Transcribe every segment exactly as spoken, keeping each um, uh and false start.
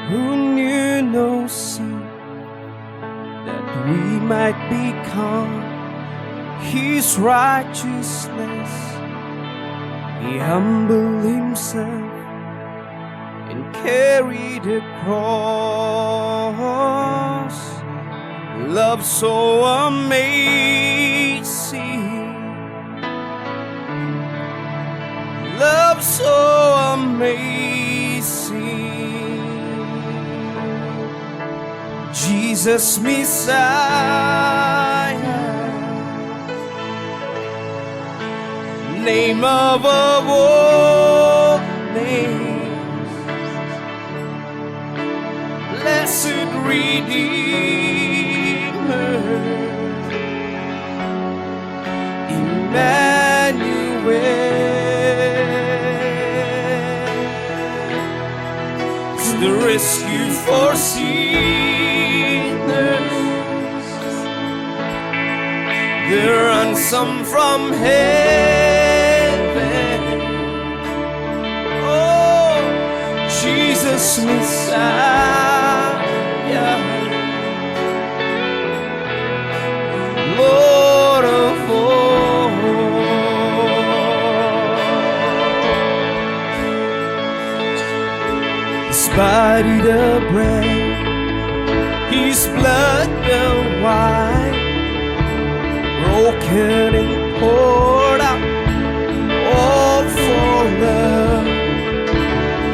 who knew no sin, that we might become his righteousness. He humbled himself and carried the cross. Love so amazing, love so amazing, Jesus Messiah, name above all names, blessed Redeemer, Emmanuel, to the rescue for sinners, the ransom from heaven. Oh, Jesus Messiah, Lord of all. His body the bread, his blood the wine, broken and poured out, all for love.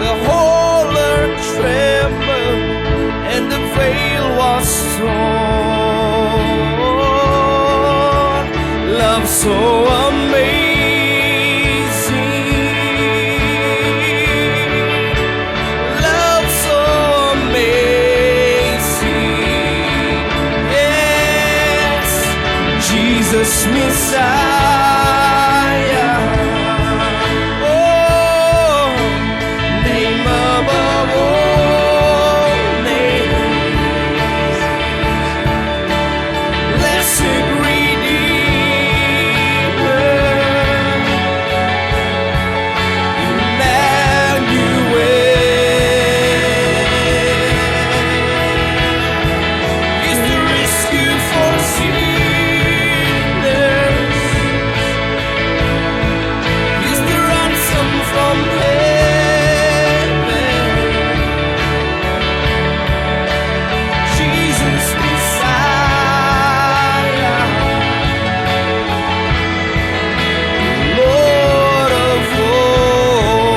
The whole earth trembled and the veil was torn. Love so amazing, love so amazing, yes, Jesus Messiah. Oh, name above all names, blessed Redeemer, Emmanuel, is the rescue for sinners, is the ransom from heaven. Jesus Messiah, Lord of all.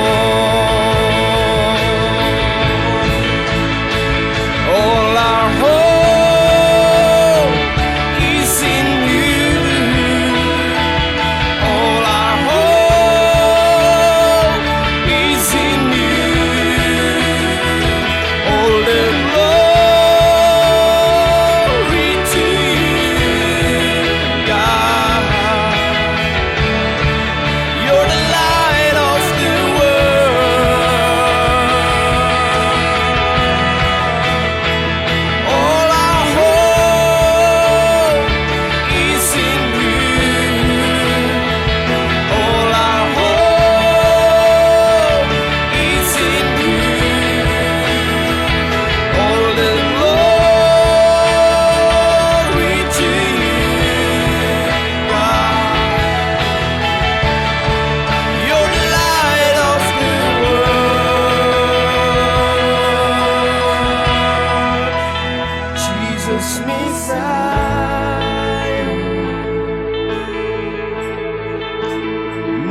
All our hope is in you. All our hope is in you. All the glory to you, God. You're the light of the world. All our hope is in you. All our hope is in you. All the glory to you, God. You're the light of the world, Jesus Messiah,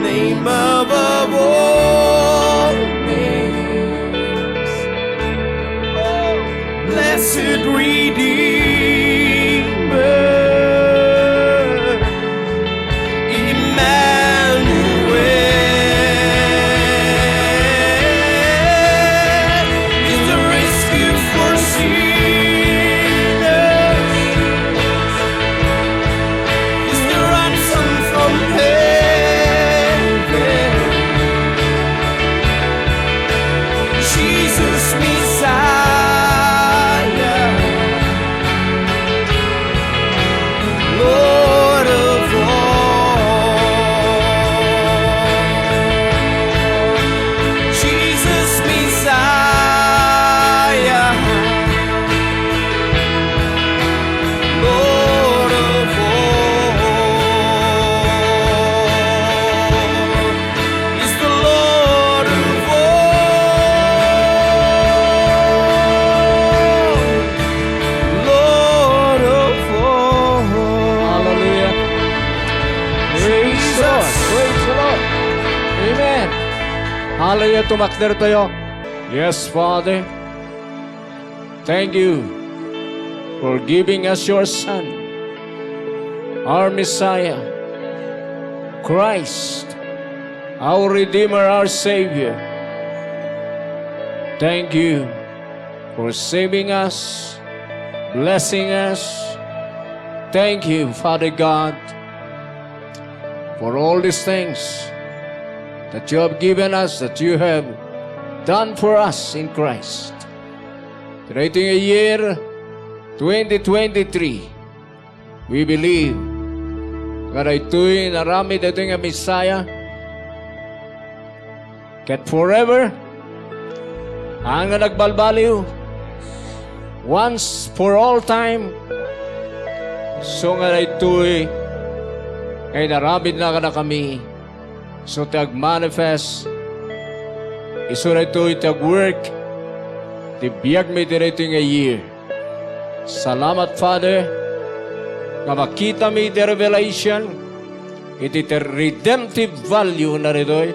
name above all names. Blessed Redeemer, Emmanuel, is the rescue for sinners, is the ransom from heaven. Jesus Messiah, Tumakder tayo. Yes, Father. Thank you for giving us your Son, our Messiah, Christ, our Redeemer, our Savior. Thank you for saving us, blessing us. Thank you, Father God, for all these things that you have given us, that you have done for us in Christ. Today, iti year twenty twenty-three, we believe nga daytoy inaramid daytoy nga Messiah ket forever, haan nga nagbalbaliw, once for all time, so nga daytoy nga inaramidna kadakami, so ti agmanifest, isu daytoy ti agwork ti biagmi iti daytoy nga year. Salamat, Father, nga makitami iti revelation iti ti redemptive value na daytoy,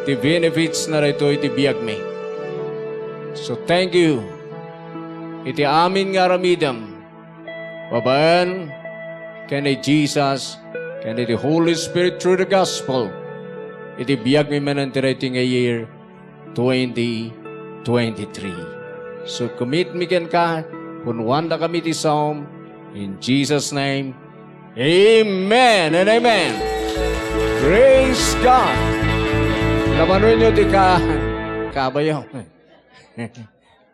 ti benefits na daytoy ti biagmi. So, thank you iti amin nga aramidem babaen ken ni Jesus ken iti Holy Spirit through the gospel iti biagmi manen ti daytoy nga year twenty twenty-three. So, commit mi kenka, punwandakami ti Psalm, in Jesus' name, amen and amen. Praise God. Labanenyo ti ka-, kabayo.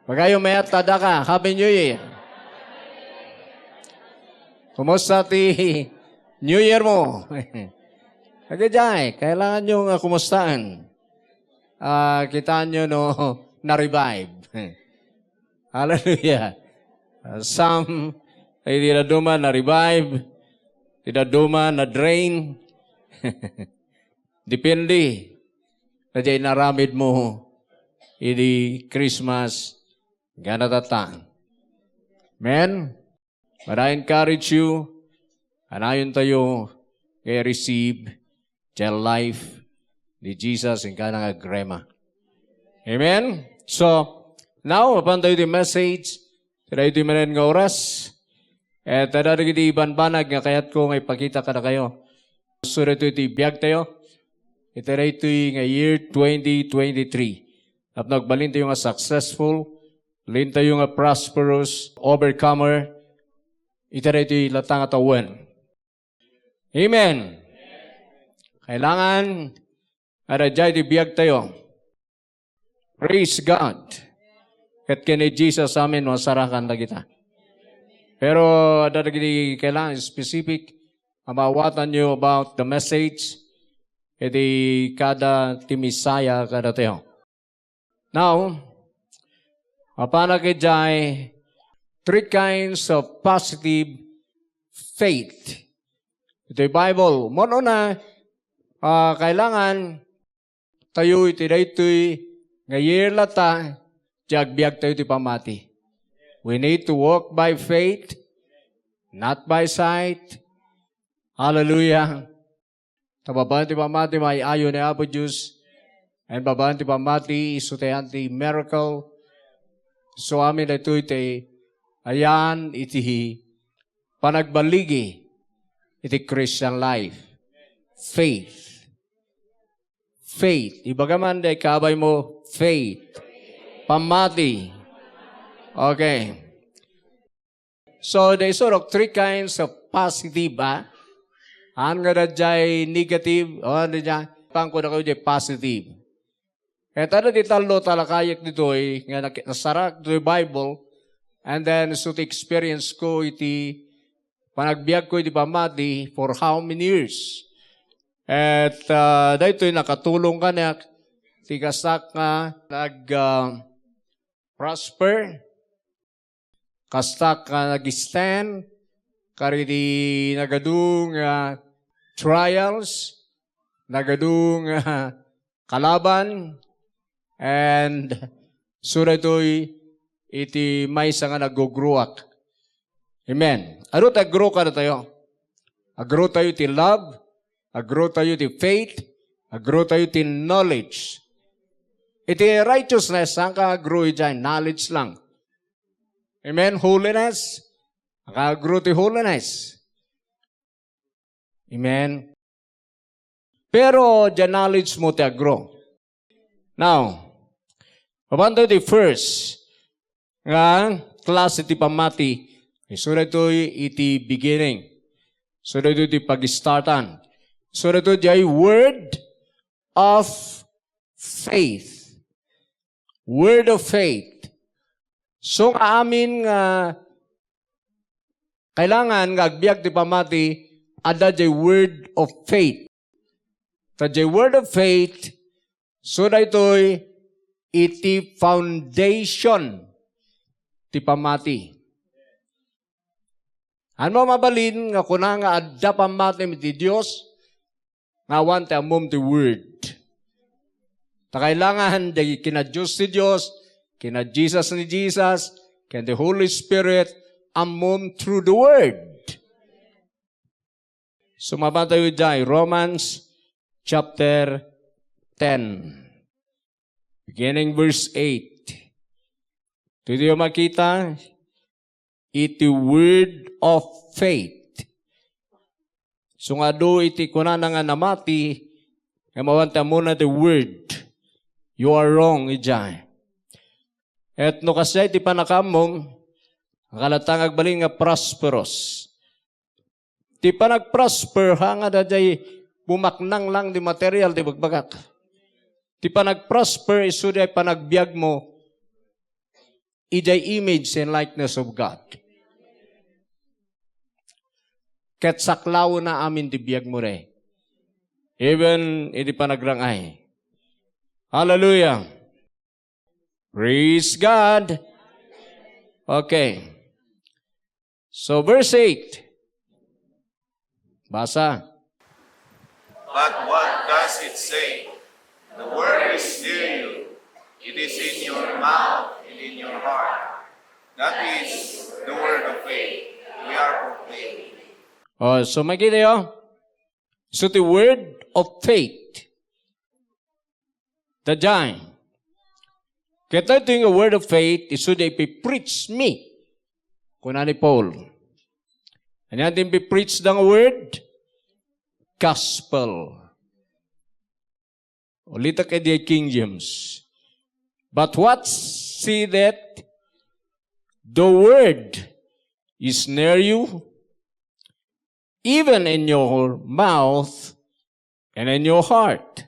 Pagayo mayat ta daka. Happy New Year. Kumusta ti New Year mo? Kagayay, kailangan nyo nga kumustaen. Ah, kitaan nyo, no, na-revive. Hallelujah. Ah, some, eh, ti dadduma na-revive, ti dadduma na-drain. Depende. Kagayay inaramid mo idi Christmas, gana tata. Amen? But I encourage you, anayon tayo nga i-receive the life ni Jesus, inkana nga agrema. Amen? So, now, mapan tayo ti message, tayo ti manen nga oras, et adda dagiti banbanag nga kayatko nga ipakita kadakayo. So, daytoy ti biag tayo. Iti daytoy nga year twenty twenty-three. Tapno agbalin tayo nga successful, balin tayo nga prosperous, overcomer. Iti daytoy latta nga tawen. Amen. Kailangan adda diay ti biag tayo. Praise God. Ket ken ni Jesus amin masarakan dagita. Pero adda dagiti kailangan specific a maawatanyo about the message iti kada ti Messiah kadatayo. Now, mapanak idiay three kinds of positive faith. Iti Bible, mo una, ah, kailangan tayo iti daytoy nga year latta, ti agbiag tayo ti pammati. We need to walk by faith, not by sight. Hallelujah. Ta babaen ti pammati, maay-ayo ni Apo Dios. And babaen ti pammati, isu ti ayan ti miracle. So, amin daytoy ti ayan iti panagballigi iti Christian life. Faith. Faith. Ibaga man diay kaabay mo, faith. Pammati. Okay. So, there is sort of three kinds of positive, ah. Haan nga adda diay negative, o, adda diay, pangko na kayo diay positive. Kaya tada di tallo talakayek ditoy, nga nak-, nasarak ditoy Bible, and then, so ti experience ko iti panagbiag ko iti pammati for how many years. Et, ah, daytoy nakatulong kaniak, ti kastak nga nag, ah, prosper, kastak nga nag-stand kadagiti nagadu nga trials, nagadu nga kalaban, and so daytoy iti maysa nga naggugroak. Amen. Adu ti aggrow kadatayo? Aggrow tayo ti love, aggrow tayo ti faith, aggrow tayo ti knowledge. Iti righteousness, saan ka nga-grow idiay? Knowledge lang. Amen? Holiness, maka-grow ti holiness. Amen? Pero diay knowledge mo ti a-grow. Now, mapanto ti first nga klase ti pammati, isu daytoy iti beginning. Isu daytoy iti pag-startan. Isu daytoy diay word of faith. Word of faith. So, nga amin nga kailangan nga agbiag ti pammati, adda diay word of faith. Ta diay word of faith, isu daytoy iti foundation ti pammati. Haan mo mabalin nga kuna nga adda pammati iti Dios, nga awan ti ammom ti Word. Ta kailangan diay kina Dios ti Dios, kina Jesus ni Jesus, ken ti Holy Spirit, ammom through the Word. Sumapatayo diay, Romans chapter ten, beginning verse eight. Ditoy makita, iti word of faith. So nga adu iti kunana nga namati, nga mawan ti ammona ti word. You are wrong, idiay. Et no kasdiay ti pannakaammom, akalatta nga agbalin nga prosperous. Ti panagprosper, haan nga daydiay bumaknang lang ti material ti bagbagak. Ti panagprosper, isu diay panagbiag mo, idiay image and likeness of God. Ket saklawenna amin ti biag mo, re. Even iti panagrang-ay. Hallelujah. Praise God. Okay. So, verse eight. Basa. But what does it say? The word is near you. It is in your mouth and in your heart. That is the word of faith we are proclaiming. Oh, so makita yo? So the word of faith. Daydiay. Ket daytoy nga word of faith, isu diay ipipreach mi. Kuna ni Paul. Ania ti impipreach da nga word? Gospel. Ulitek iti King James. But what see that the word is near you, even in your mouth and in your heart.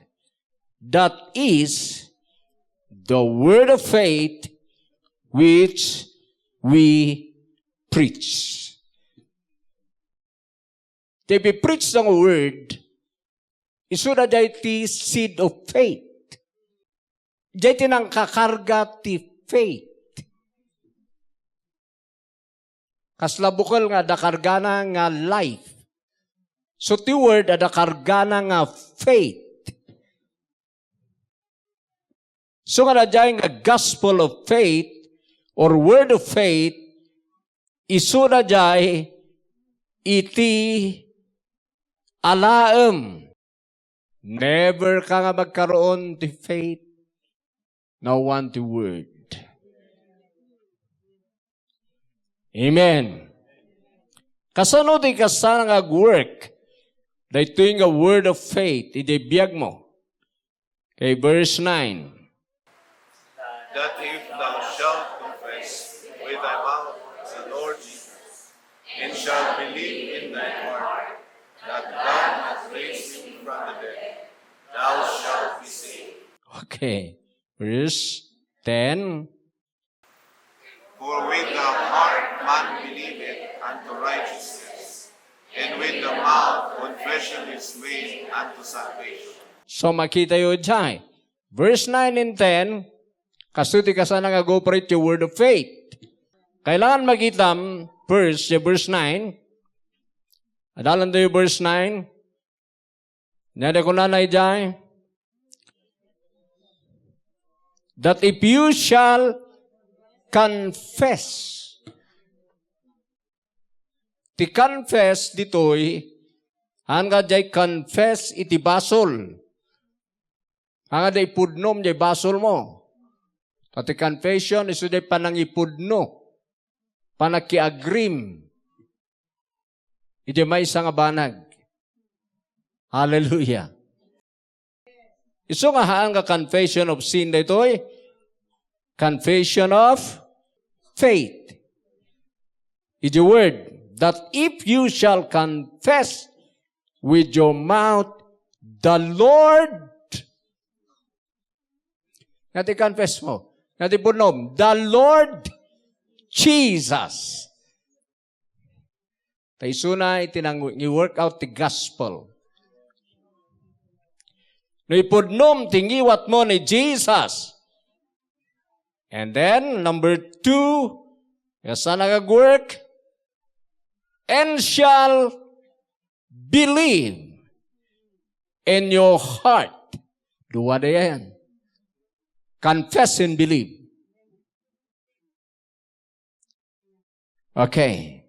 That is the word of faith which we preach. Ti ipipreach nga word, isu daydiay ti seed of faith. Diay ti nangkakarga ti faith. Kasla bukel nga adda kargana nga life. So ti word adda kargana nga faith. So nga daydiay nga gospel of faith or word of faith, isu daydiay iti alaem. Never ka nga magkaroon ti faith, no one ti word. Amen. Kasano ti kasana nga agwork daytoy nga word of faith iti biag mo? Okay, verse nine. That if thou shalt confess with thy mouth the Lord Jesus, and shalt believe in thine heart that God hath raised him from the dead, thou shalt be saved. Okay. Verse ten. For with the heart man believeth unto righteousness, and with the mouth confession is made unto salvation. So, makita yo dyan. Verse nine and ten, kastoy ti kasana nga go-operate ti word of faith. Kailangan makitam first, ti verse nine. Adalan tayo verse nine. Ania ti kunana idiay? That if you shall confess. Ti confess ditoy, haan nga diay confess iti basol. Nga adda ipudnom diay basolmo. Ta ti confession, isu diay panangipudno, panakiagrim idiay maysa nga banag. Hallelujah. Isu nga haan nga confession of sin daytoy, confession of faith. Is the word that if you shall confess with your mouth the Lord, nga ti confess mo, nga ti pudnom, the Lord Jesus. Ta isuna iti nang-, ngi-work out ti gospel. No ipudnom ti ngiwatmo ni Jesus. And then, number two, nga saan nga agwork? And shall believe in your heart. Dua da yan. Confess and believe. Okay.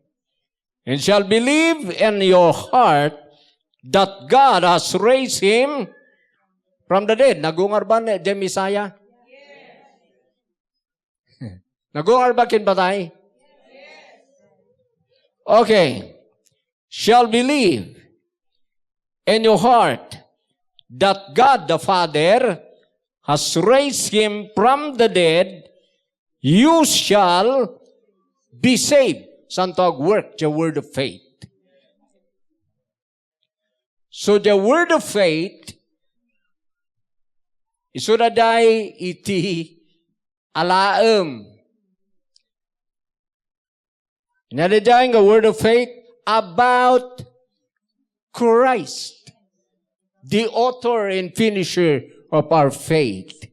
And shall believe in your heart that God has raised him from the dead. Nagungar ba ni, diay Messiah? Nagungar ba ken patay? Okay. Shall believe in your heart that God the Father has raised him from the dead, you shall be saved. Saan to agwork ti word of faith? So the word of faith, isu daydiay iti alaem. Ania daydiay nga word of faith? About Christ, the author and finisher of our faith.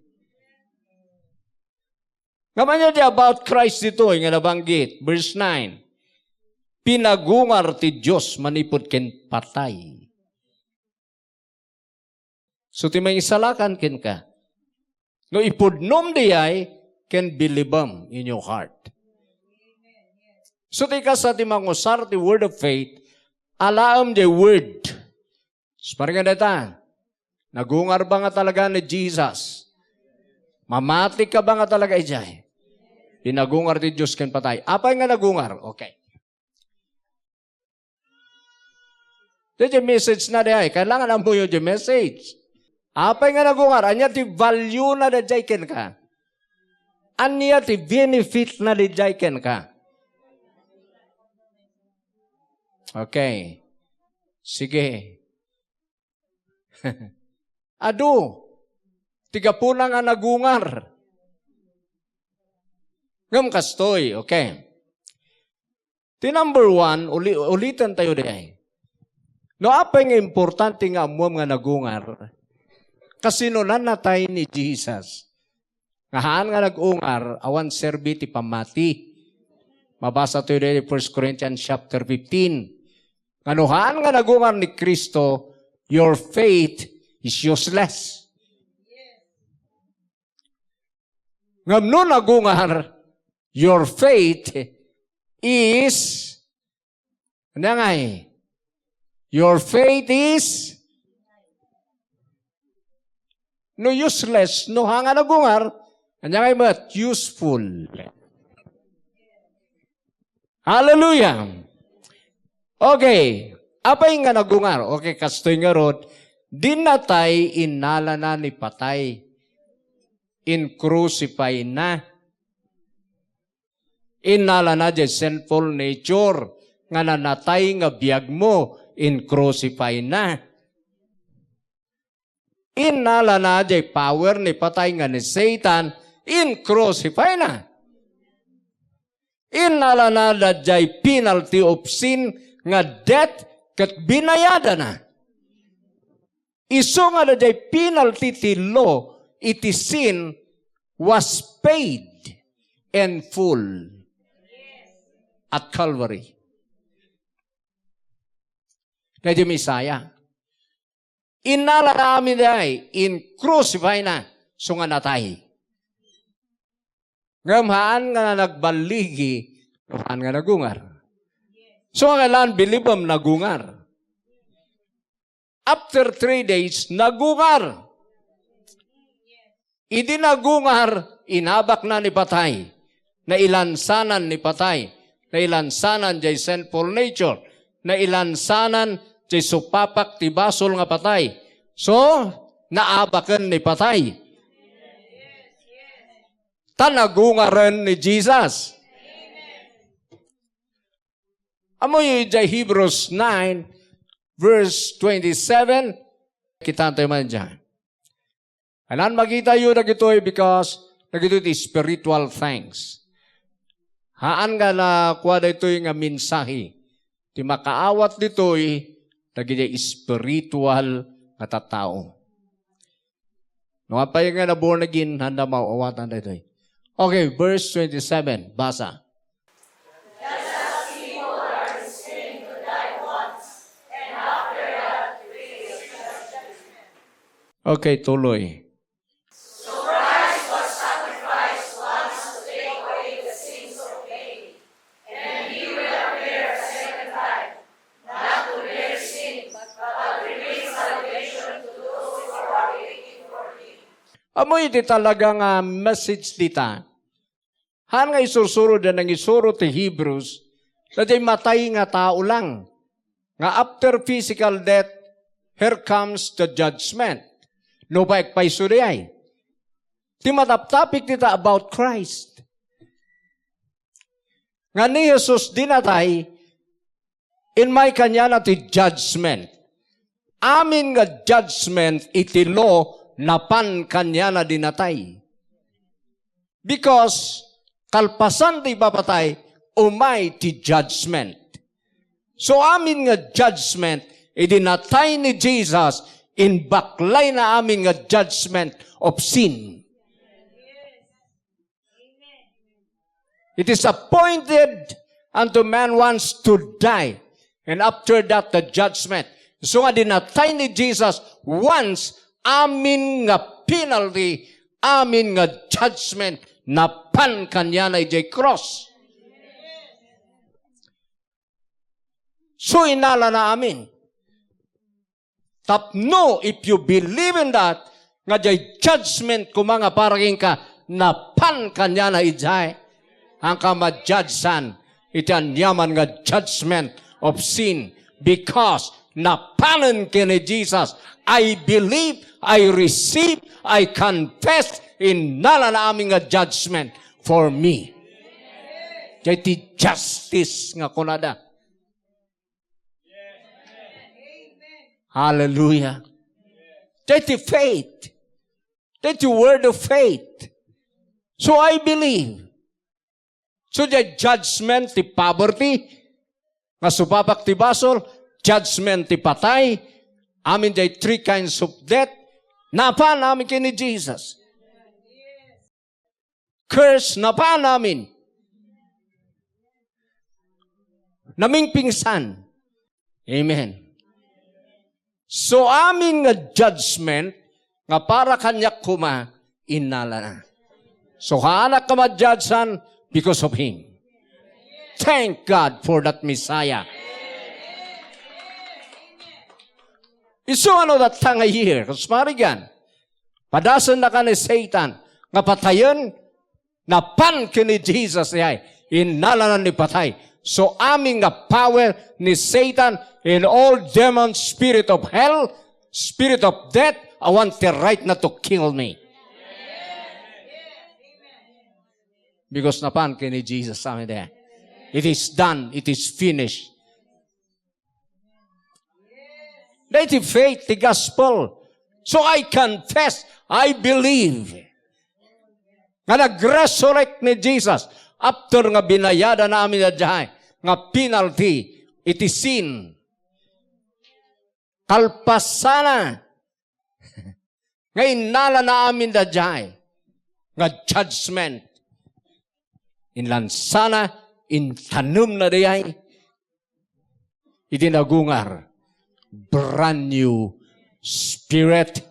Ngem ania diay about Christ ditoy nga nabanggit? Verse nine, "Pinagungar ti Dios manipud ken patay." So, ti mangisalakan kenka, no ipudnom diay ken bilibem in your heart. So, ti kasta ti mangusar ti word of faith, alaem diay word. So, parang nga dayta, nagungar ba nga talaga ni Jesus? Mamati ka ba nga talaga idiay? Pinagungar ti Dios ken patay. Apay nga nagungar? Okay. Diay message na diay. Kailangan ammoyo diay message. Apay nga nagungar? Ania ti value na diay kenka? Ania ti benefit na diay kenka? Okay. Sige. Adu, ti gapuna nga nagungar. Ngem kastoy, okay. Ti number one, uli-, uliten tayo diay. No apay nga importante nga ammuam nga nagungar, kasino nanatay ni Jesus? Nga haan nga nagungar, awan serbi ti pammati. Mabasa tayo diay First Corinthians chapter fifteen. Nga no haan nga nagungar ni Cristo, your faith is useless. Ngem no nagungar, your faith is, ania ngay? Your faith is, no useless, no haan nga nagungar, ania ngay met? Useful. Hallelujah! Okay. Apay nga nagungar? Okay, kastoy ngarud, dinatay, innalana ni patay. In-crucify na. Innalana diay sinful nature nga nanatay nga biagmo, in-crucify na. Innalana diay power ni patay nga ni Satan, in-crucify na. Innalana daydiay penalty of sin nga death ket binayadana. Isu nga daydiay penalty ti law iti sin was paid in full at Calvary. Daydiay Messiah. Innalana amin diay, in-crucify na, isu nga natay. Ngem haan nga nagballigi, no haan nga nagungar. Isu nga kailangan bilibem nagungar. After three days, nagungar. Idi nagungar, inabakna ni patay. Nailansanan ni patay. Nailansanan jay sinful nature. Nailansanan jay supapak ti basol nga patay. So, naabaken ni patay. Ta nagungaren ni Jesus. Ammoyo idiay Hebrews nine, verse twenty-seven. Kitaan tayo man dyan. Anan makita yu dagitoy because dagitoy ti spiritual things. Haan nga nakua daytoy nga mensahe. Ti makaawat ditoy, dagiti spiritual nga tattao. No apay nga na born again, handa maawatan daytoy. Okay, verse twenty-seven, basa. Okay, tuloy. Ammoyo iti talaga nga message dita. Haan nga isursuro da nangisuro ti Hebrews, na di matay nga tao lang. Nga after physical death, here comes the judgment. No ba ekpayso di ay? Ti mataptapik dita about Christ. Nga ni Jesus di natay, immay kaniana ti judgment. Amin nga judgment iti law napan kaniana di natay. Because kalpasan ti ipapatay, umay ti judgment. So amin nga judgment, idi natay ni Jesus, imbaklayna amin nga judgment of sin. It is appointed unto man once to die, and after that, the judgment. So nga dinatay ni Jesus once, amin nga penalty, amin nga judgment, napan kaniana idiay cross. So inalana amin. Tapno, if you believe in that, nga jay judgment koma nga para kenka, napan kaniana idiay, haanka ma-judgean iti aniaman nga judgment of sin, because napanen ken ni Jesus. I believe, I receive, I confess, inalana amin nga judgment for me. Jay ti justice nga kunada. Hallelujah. That is faith. That is word of faith. So I believe. So the judgment ti poverty, nga supapak ti basol, judgment ti patay, amin the three kinds of death, napan amin ken ni Jesus. Curse, napan amin. Namingpingsan. Amen. So, amin nga judgment nga para kaniak koma, inalana. So, haanak ka ma-judgean because of him. Thank God for that Messiah. Isu ano that time of year, kas marigan. Padasennaka ni Satan nga patayen, napan ken ni Jesus, ay inalana ni patay. So, amin nga power ni Satan and all demons, spirit of hell, spirit of death, I want the right not to kill me. Because napan ken ni Jesus, amin there. It is done. It is finished. Daytoy faith ti gospel. So I confess, I believe nga nag-resurrect ni Jesus after nga binayadan amin daydiay nga penalty iti sin. Kalpasana nga innalana amin daydiay nga judgment. Inlansana, intanemna daydiay iti nagungar, brand new spirit,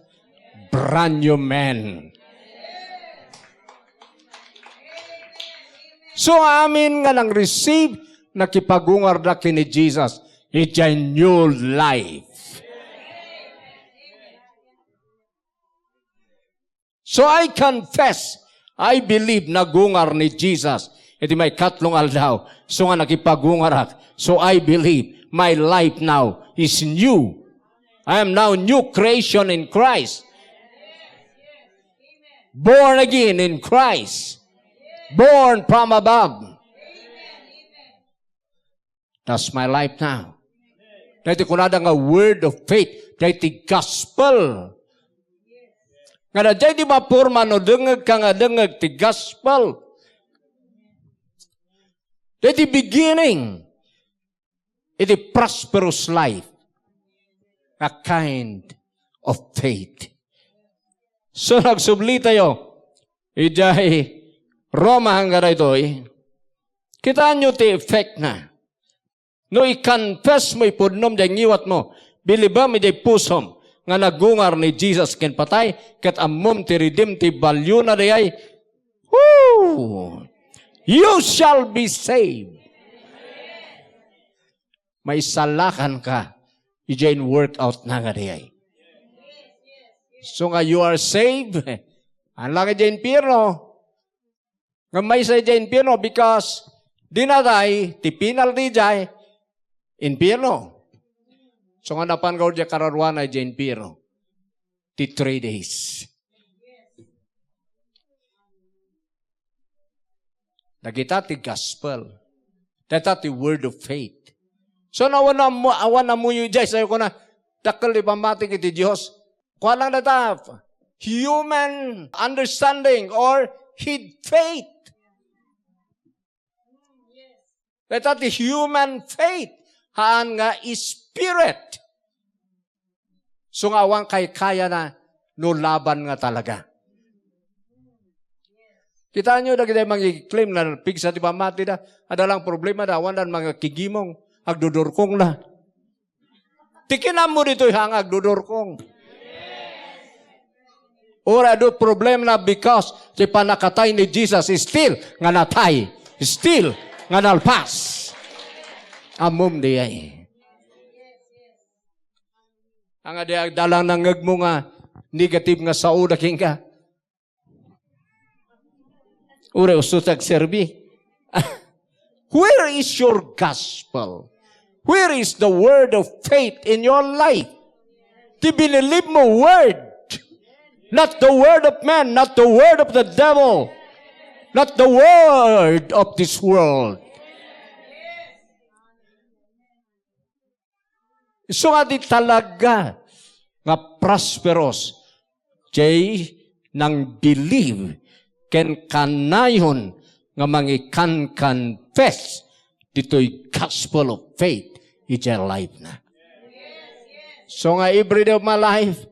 brand new man. So, amin nga nang-receive, nakipagungarda ken ni Jesus, it's a new life. So, Do I confess? I believe nagungar ni Jesus iti maikatlo nga aldaw. So nga nakipagungarak. So I believe my life now is new. I am now new creation in Christ. Born again in Christ. Born from above. That's my life now. Daytoy kunada nga word of faith. Daytoy gospel. Nga daytoy di maporma no dengngeg ka nga dengngeg ti gospel. Daytoy beginning iti prosperous life, a kind of faith. So, nagsubli tayo, idiay Roma nga daytoy, kitaenyo ti effect na. No i-confess mo, ipudnom diay ngiwatmo, bilibem idiay pusom nga nagungar ni Jesus ken patay, ket ammom ti redemptive value na diay, woo! You shall be saved. Maisalakan ka idiay workout na nga diay. So nga you are saved, ang langit diay impierno. Nga maysa idiay impierno because di natay, ti penalty diay impierno. So nga napan nga diay kararuana idiay impierno. Ti three days. Dagita ti gospel. Dagita ti word of faith. So, no, awan a mu-, awan a muyo idiay, sayo ko na, dakkel ti pammatik iti Dios. Kua lang data, human understanding or head faith. Data ti human faith, haan nga spirit. So nga awan kaykayana no laban nga talaga. Kitaenyo dagiti mangi-claim na pigsa ti pammatida, adda lang problema da, awan da mga kigimong, agdudurkong na. Ti kinammo ditoy ha nga agdudurkong. Or adu problema na because ti panakatay ni Jesus is still nga natay, still nga nalpas. Ammom diay. Anga di agdalang nangngegmo nga negative nga sao da kenka. Uray usto ti agserbi. Where is your gospel? Where is the word of faith in your life? Ti binilib mo word. Not the word of man, not the word of the devil, not the word of this world. Isu nga di talaga nga prosperous, jay nang-believe ken kanayon nga mangikan-confess ditoy gospel of faith iti life na. So nga every day of my life,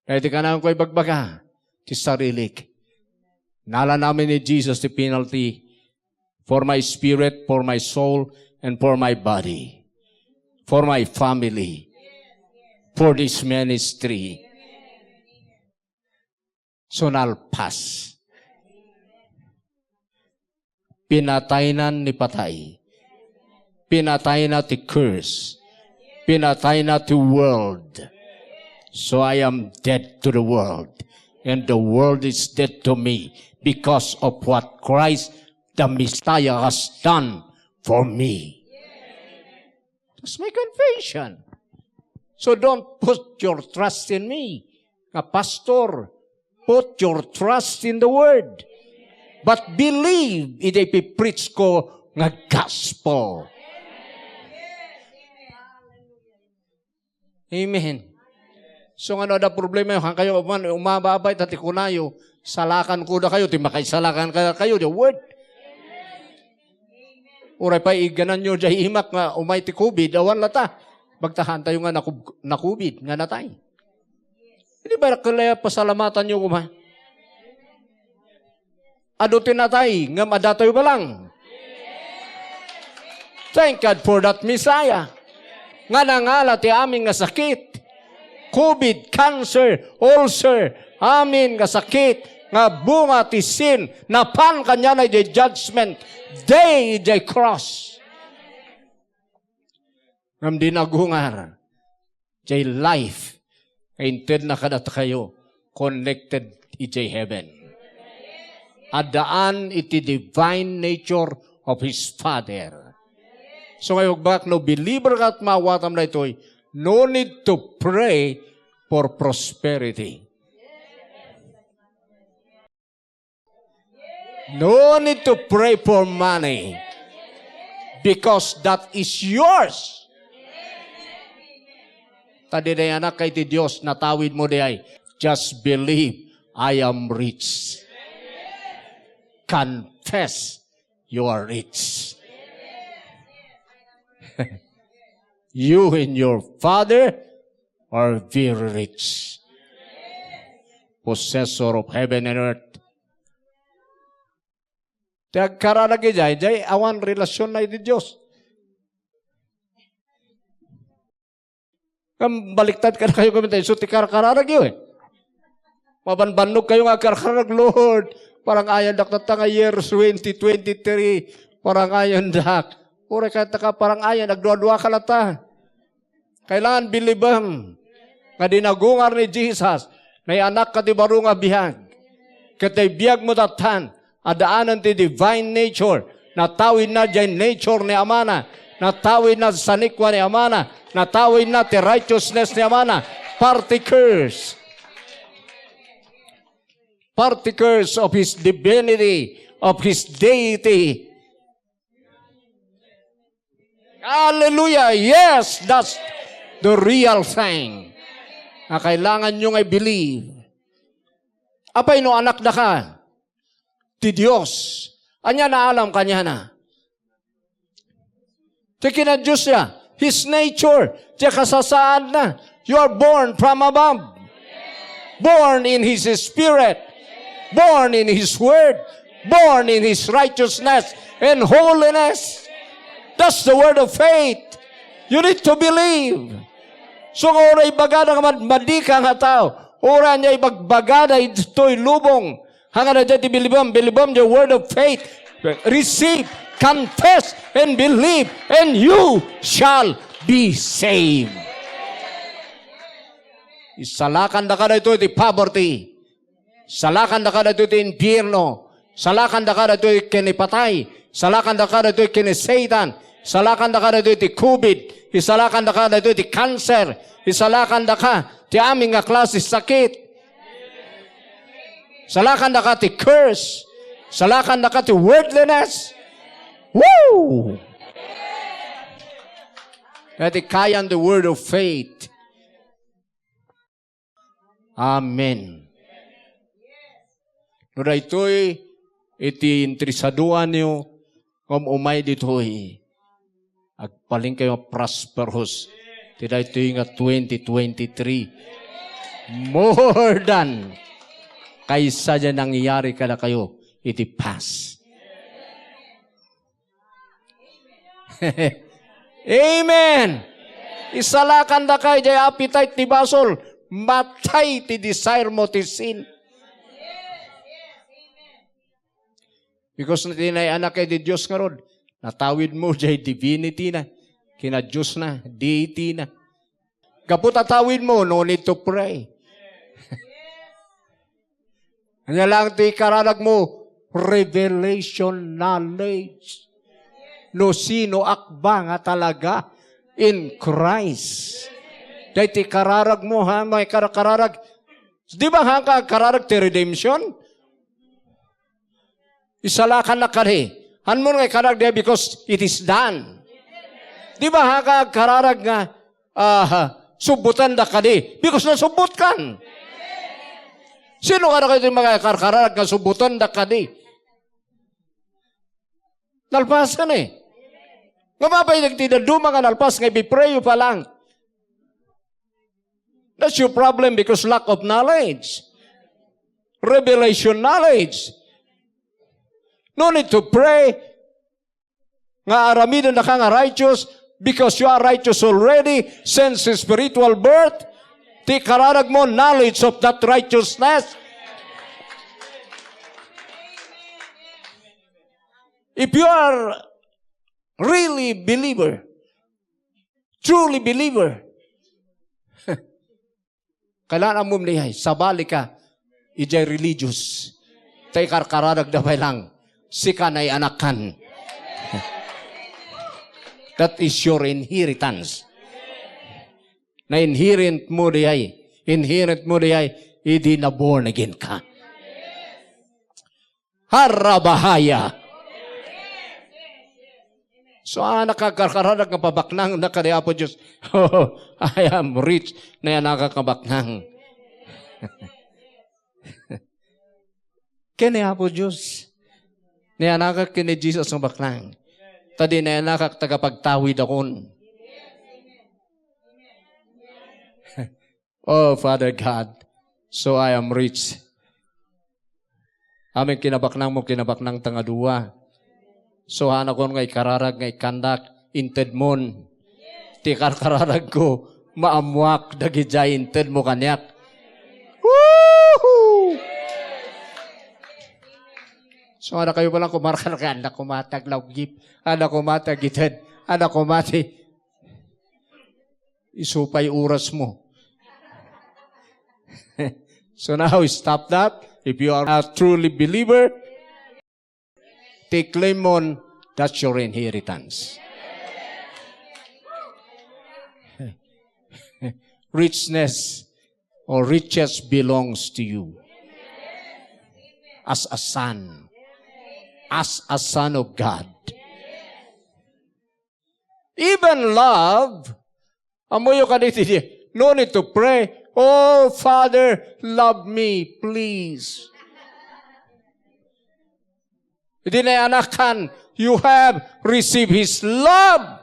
daytoy kanayon ko ibagbaga ti sarilik. Nalan amin ni Jesus ti penalty for my spirit, for my soul, and for my body, for my family, for this ministry. So nalpas. Pinataynan ni patay. Pinatayna ti curse. Pinatayna ti world. So I am dead to the world, and the world is dead to me because of what Christ the Messiah has done for me. That's my confession. So don't put your trust in me, nga pastor. Put your trust in the word. But believe iti ipipreach ko nga gospel. Amen. So, nga no adda problema, han kayo man umababay, ta ti kunayo, salakan ko da kayo, ti makaisalakan ka kayo, the word. Uray pa, iganan nyo, jay imak nga umay ti covid, awan lata. Bagtahan tayo nga nakub-, nakubid, nga natay. Di ba, kaya pasalamatan nyo kuma? Adu ti natay, ngem adda tayo balang. Thank God for that Messiah. Nga nangala ti amin nga sakit. Covid, cancer, ulcer, amin nga sakit, nga bunga ti sin, napan kaniana idiay judgment day, idiay cross. Ngem di nagungar. Jay life nga intedna kadatayo, connected idiay heaven. Addaan iti divine nature of his Father. So, nga ibagbagak, no believer ka ket maawatam daytoy, no need to pray for prosperity. No need to pray for money because that is yours. Ta diay anakka iti Dios, natawid mo diay. Just believe I am rich. Confess you are rich. You and your father are very rich. Possessor of heaven and earth. Ti agkararag idiay, diay awan relasionna iti Dios. Ngem baliktad kadakayo kami, isu ti karkararagyo, eh. Mabanbannog kayo nga agkarkararag, "Lord, parang ayandak tatta nga year twenty twenty-three, parang ayandak." Uray kayat ka parang ayan, agduadua ka latta. Kailangan bilibem nga dinagungar ni Jesus, naianakka ti baro nga biag. Ket ti biagmo tattan, addaanen ti divine nature. Natawidna diay nature ni Amana. Natawidna ti sanikua ni Amana. Natawidna ti righteousness ni Amana. Partakers. Partakers of His divinity, of His deity. Hallelujah! Yes, that's the real thing. Nga kailangan nyo nga i-believe. Apay no anak daka ti Dios? Ania naalam kaniana? Ti kinadiosna, His nature, ti kasasaadna. You are born from above. Born in His Spirit. Born in His Word. Born in His righteousness and holiness. That's the word of faith. You need to believe. So, nga uray ibagada nga mad-, madi ka nga tao, uray ania ibagbagada itoy lubong, Hangana diay ti bilibem, bilibem the word of faith. Receive, confess, and believe, and you shall be saved. Isalakan daka daytoy ti poverty. Salakan daka daytoy ti impierno. Salakan daka daytoy ken ni patay. Salakan daka daytoy ken ni Satan. Salakan daka daytoy ti covid. Isalakan daka daytoy ti cancer. Isalakan daka ti amin nga klase sakit. Salakan daka ti curse. Salakan daka ti worldliness. Woo! Iti kayan the word of faith. Amen. No daytoy iti interesaduanyo, ngem umay ditoy, agbalin kayo prosperous. Ti daytoy nga twenty twenty-three, more than kaysa diay nangyari kadakayo iti past. Amen. Isalakan daka idiay appetite ti basol. Matay ti desire mo ti sin. Because ti naianak iti Dios ngarud, natawid mo diay divinity na, kinadios na, deity na. Gapu ta tawid mo, no need to pray. Ania lang ti ikararag mo, revelation knowledge. No sinoak ba nga talaga in Christ. Daytoy kararag mo, ha, may karakararag. Di ba, ha, ka-, kararag ti redemption? Isalakannak kadi. Haan mo nga ikararag diay because it is done. Di ba, ha, ka-, kararag nga, ah, subbutandak kadi? Because nasubbutkan. Sino kadakayo ti mangkarkararag nga subbutandak kadi? Nalpasan, eh. Nga mapay dagiti dadduma nga nalpas nga ipiprayo pa lang. That's your problem because lack of knowledge. Revelation knowledge. No need to pray nga aramidennaka nga righteous because you are righteous already since spiritual birth. Ti kararag mo, knowledge of that righteousness. If you are really believer, truly believer, kailangan ammom diay, sabali ka. Idiay religious. Ta ikarkaradagda pay lang, "Sika nayanakkan." That is your inheritance. Na-inherit mo diay, inherit mo diay, idi na born again ka. Harabahaya. So, a, nakagkarkaradak nga pabaknang na kadi Apo Dios. "Oh, I am rich." Nayanakak nga baknang. Ken ni Apo Dios. Nayanakak ken ni Jesus nga baknang. Ta di nayanakak, tagapagtawid akon. Oh, Father God, so I am rich. Amin kinabaknang mo, kinabaknang ta nga dua. So, hanakon nga ikararag nga ikkandak, inted mon. Ti karkararag ko, maammuak dagidiay inted mo kaniak. Woohoo! So, ada kayo palang kumarkar kay, "Ada ko matag lawgip, ada ko matag ited, ada ko mati." Isu pay oras mo. So now, stop that. If you are a truly believer, ti claim mon, that's your inheritance. Richness or riches belongs to you as a son, as a son of God. Even love, ammoyo kadi ti, no need to pray, "Oh, Father, love me, please." Idi nayanakkan, you have received His love.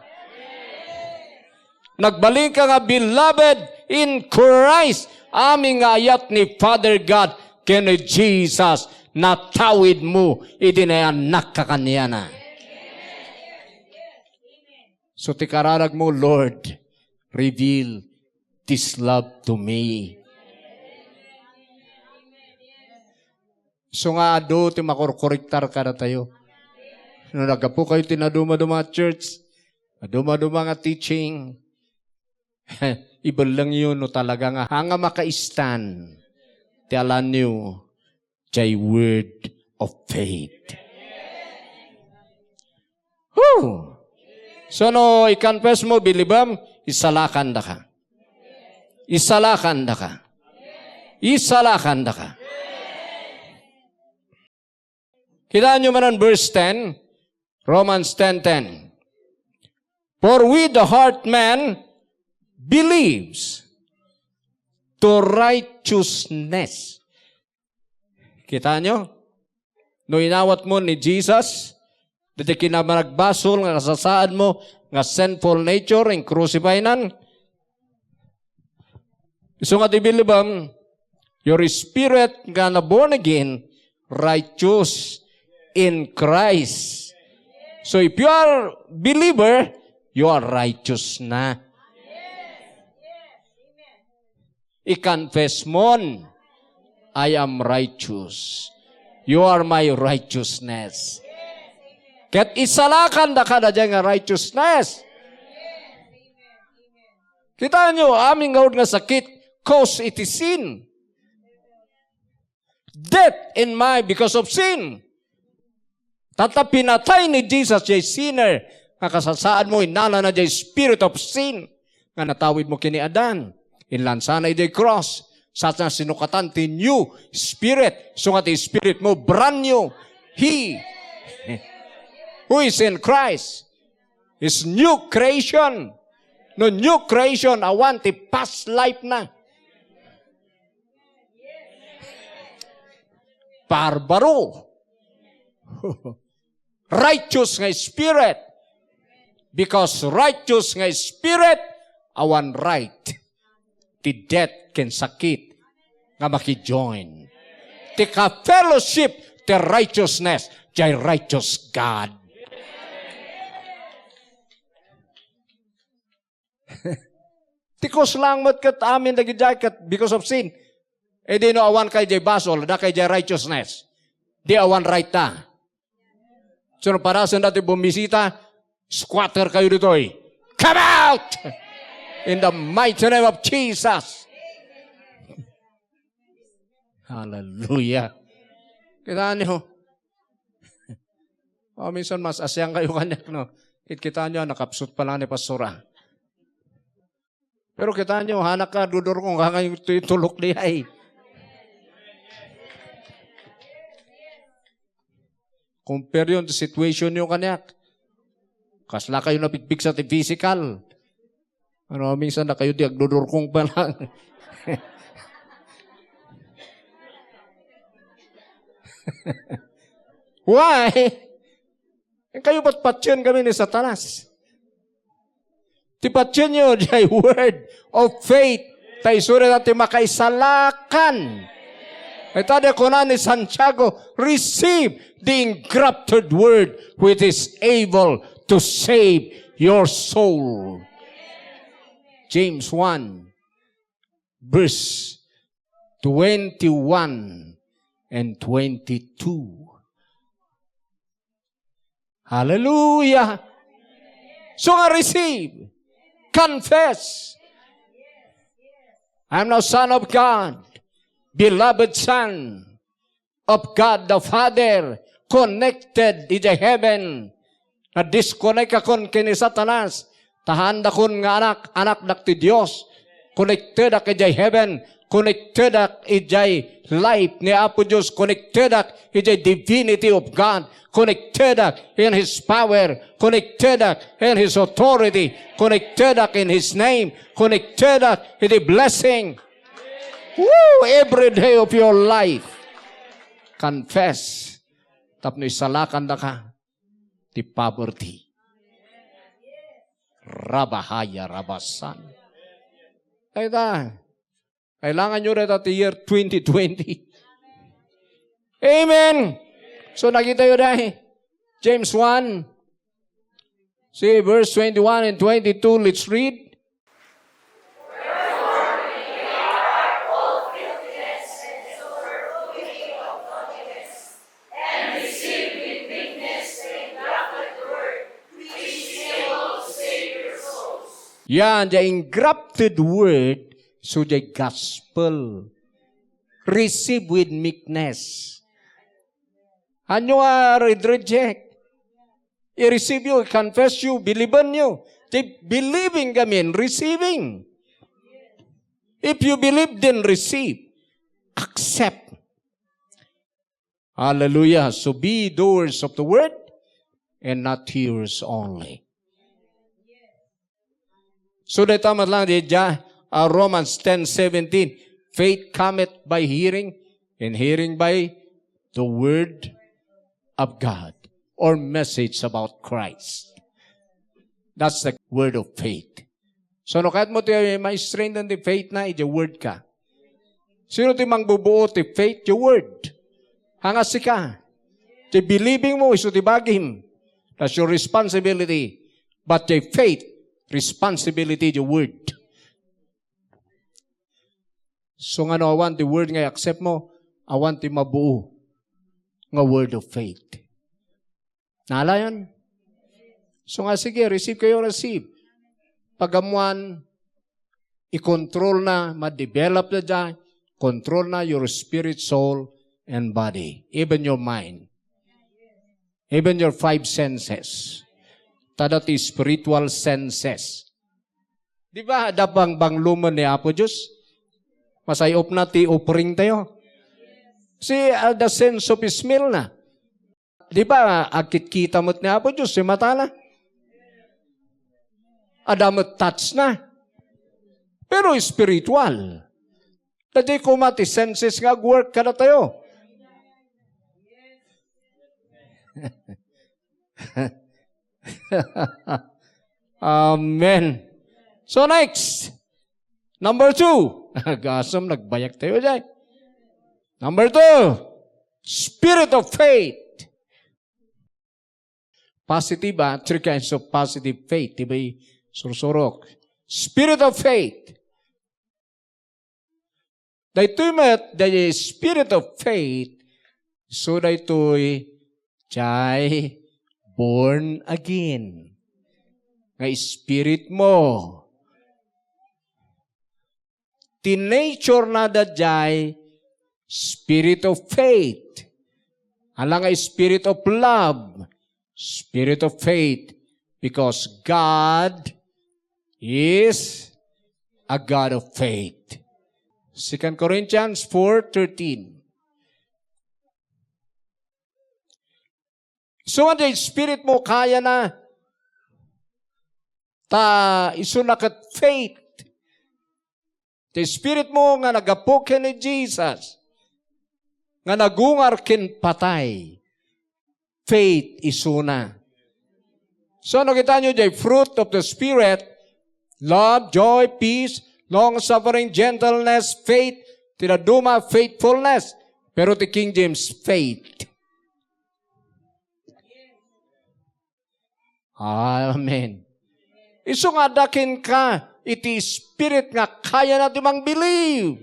Nagbalinka nga beloved in Christ. Amin nga ayat ni Father God ken ni Jesus, natawid mo idi nayanakka kaniana. So, ti kararag mo, "Lord, reveal this love to me." So nga adu ti makurkuriktar kadatayo. No naggapu kayo ti nadumaduma a church, nadumaduma nga teaching, ibellengyo no talaga nga haan nga makaistan ti alanyo jay word of faith. Whew! So, no i-confess mo, bilibem, isalakandaka. Isalakandaka. Isalakandaka. Kitaenyo manen verse ten, Romans ten ten. "For with the heart man believes to righteousness." Kitaenyo? No inawat mo ni Jesus, dagiti kinamanagbasol nga kasasaad mo nga sinful nature, in-crucify nan. Isu nga ti bilibem, your spirit nga na born again, righteous in Christ. So if you are believer, you are righteous na. I-confess mon, "I am righteous. You are my righteousness." Ket isalakandaka daydiay nga righteousness. Kitaenyo, amin nga adu nga sakit, cause iti sin. Death in my, because of sin. Tatta pinatay ni Jesus jay sinner nga kasasaad mo, innalana jay spirit of sin nga natawid mo ken ni Adan. Inlansana idiay cross. Saan a sinukatan ti new spirit. Isu nga ti spirit mo, brand new. He who is in Christ is new creation. No new creation, awan ti past life na. Barbaro. Righteous nga spirit. Because righteous nga spirit, awan right ti death ken sakit nga maki-join. Ti ka-fellowship ti righteousness, jay righteous God. Ti cause lang met ket amin dagidiay ket because of sin. E di no awan kay jay basol, adda kay jay righteousness. Di awan right ta. So, no padasenda ti bumisita, squatter kayo ditoy. Come out! In the mighty name of Jesus. Hallelujah. Kita niyo? O, minsan mas asian kayo kaniak, no? Kit-, kita niyo, nakapsut pa lang ni Pastor, ah. Pero kita niyo, hanak ka, dudurkong ka ngayon, ito'y tulok di ay. Compare yun to situation niyo kaniak. Kasla kayo napigpigsa ti physical. Ano, minsan na kayo di agdudurkong pa lang. Why? Kayo patpatien kami ni Satanas. Ti patienyo, jay word of faith. Ta isu dayta ti makaisalakan. Ita di kuna ni Santiago, "Receive the engrafted word which is able to save your soul." James one, verse twenty-one and twenty-two. Hallelujah. So nga receive, confess. I am now Son of God, beloved Son of God the Father, connected idiay heaven. Na-disconnect akon ken ni Satanas. Tahandakon nga anak, anakdak ti Dios. Connectedak idiay heaven. Connectedak idiay life ni Apo Dios. Connectedak idiay divinity of God. Connectedak in His power. Connectedak in His authority. Connectedak in His name. Connectedak in the blessing. Woo! Every day of your life. Confess. Tapno isalakandaka ti poverty. Rabahaya rabasan. Ay ta, kailangan nyo dayta ti year twenty twenty. Amen. So, nakita yo dahil James one, see verse twenty-one and twenty-two. Let's read. Yan, the engrafted word, so the gospel. Receive with meekness. Ano nga red reject? I-receive you, i-confess you, believe you. Ti believing kami, receiving. If you believe, then receive. Accept. Hallelujah. So be doers of the word and not hearers only. So, dayta met lang di dia, ah, Romans ten seventeen, "Faith cometh by hearing, and hearing by the word of God," or message about Christ. That's the word of faith. So, no kayat mo ti ma-strengthen ti faith na, iti word ka. Sino ti mangbubuo ti faith? Your word. Hanga sika. Ti believing mo, isu ti bagim. That's your responsibility. But the faith, responsibility, the word. So nga no awan ti word nga i-accept mo, awan ti mabuo nga word of faith. Nalayan? So nga, sige, receive kayo, receive. Pagamuan, i-control na, ma-develop na dyan, control na your spirit, soul, and body, even your mind, even your five senses. Tada ti spiritual senses. Di ba, adda bang-, banglumen ni Apo Diyos? Masayop na ti offering tayo. Si, ah, the sense of smell na. Di ba, agkitkita met ni Apo Diyos, si mata na? Adda met touch na. Pero spiritual. Dadi koma ti senses nga agwork kadatayo. Amen. So next, number two. Gasam, nagbayak tayo dyan. Number two, spirit of faith. Positive, ah, three kinds of positive faith. Di ba, sursurok? Spirit of faith. Daytoy met, the spirit of faith, so daytoy jay born again. Nga spirit mo. Ti nature na dayjay Spirit of faith. Ala nga spirit of love, spirit of faith, because God is a God of faith. Second Corinthians four thirteen. So, nga di spirit mo, kayana, ta isuna ket faith. Ti spirit mo nga naggapu ken ni Jesus, nga nagungar ken patay, faith isuna. So, nakita nyo, the fruit of the Spirit, love, joy, peace, long-suffering, gentleness, faith, ti dadduma, faithfulness. Pero ti King James, faith. Amen. Isu nga adda kenka iti spirit nga kayana ti mangbilib.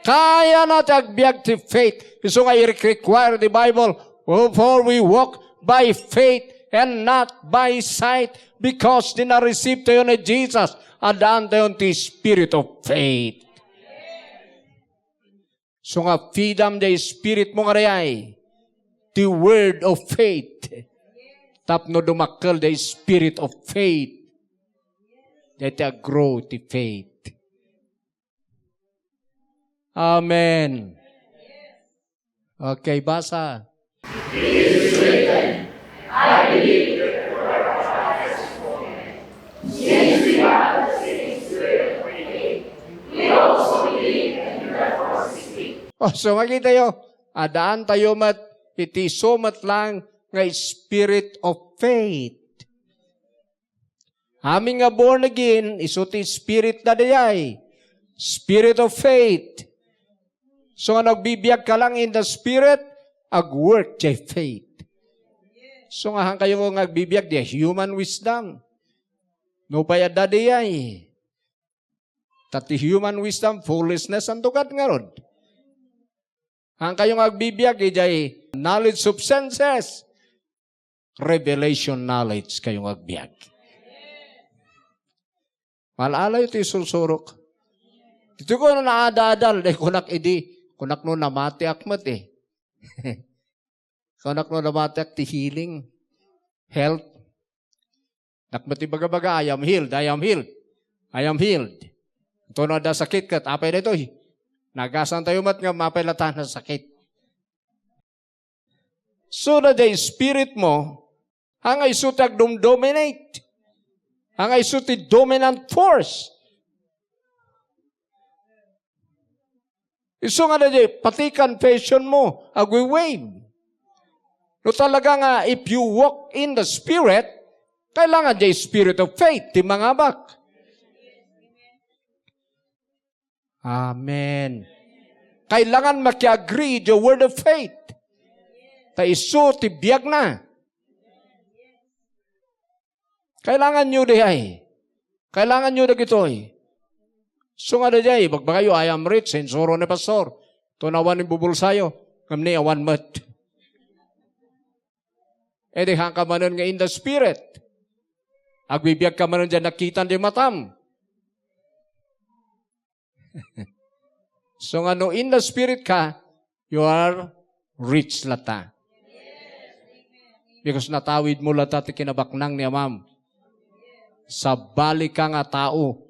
Kayana ti agbiag ti faith. Isu nga i-require ti Bible, "Wherefore we walk by faith and not by sight," because ti na-receive tayo ni Jesus, addaan tayo ti spirit of faith. So nga, fidam diay spirit mo nga dayay, the word of faith. Tapno dumakkel diay spirit of faith. Diay ti aggrow ti faith. Amen. Okay, basa. Oh, so makita yo, addaan tayo met iti isu met lang nga spirit of faith. Amin nga born again, isu ti spirit da dayay. Spirit of faith. So nga nagbibiag ka lang in the spirit, agwork diay faith. So nga, haan kayo nga agbibiag diay human wisdom. Nupay adda diay. Ta ti human wisdom, foolishness unto God ngarud. Haan kayo nga agbibiag idiay knowledge of senses. Revelation knowledge kayo nga agbiag. Maal-alayo ti isursurok. Ditoy ko naadadal, daydi kunak idi, kunak no namatiak met eh. Kunak no namatiak ti healing, health. Kunak met ti bagabaga, "I am healed, I am healed, I am healed." Ito no adda sakit ket, apay daytoy? Nagasan tayo met nga mapay lata na sakit. So, na the spirit mo, haan nga isu ti agdom-dominate. Haan nga isu ti dominant force. Isu nga na di, pati confession mo, agwi-wave. No talaga nga, if you walk in the Spirit, kailangan diay spirit of faith, ti mangabak. Amen. Kailangan makiagree the word of faith. Ta isu ti biagna. Kailangan nyo diay. Kailangan nyo dagitoy. So nga diay, bagbagayo, "I am rich," insuro ni pastor. Tunawan ni bubulsayo, ngem ni awan met. E di, haan ka manen nga in the spirit. Agbibiag ka manen diay nakitan di matam. So nga no in the spirit ka, you are rich lata. Because natawid mo lata ti kinabaknang ni Amam. Sabali ka nga tao.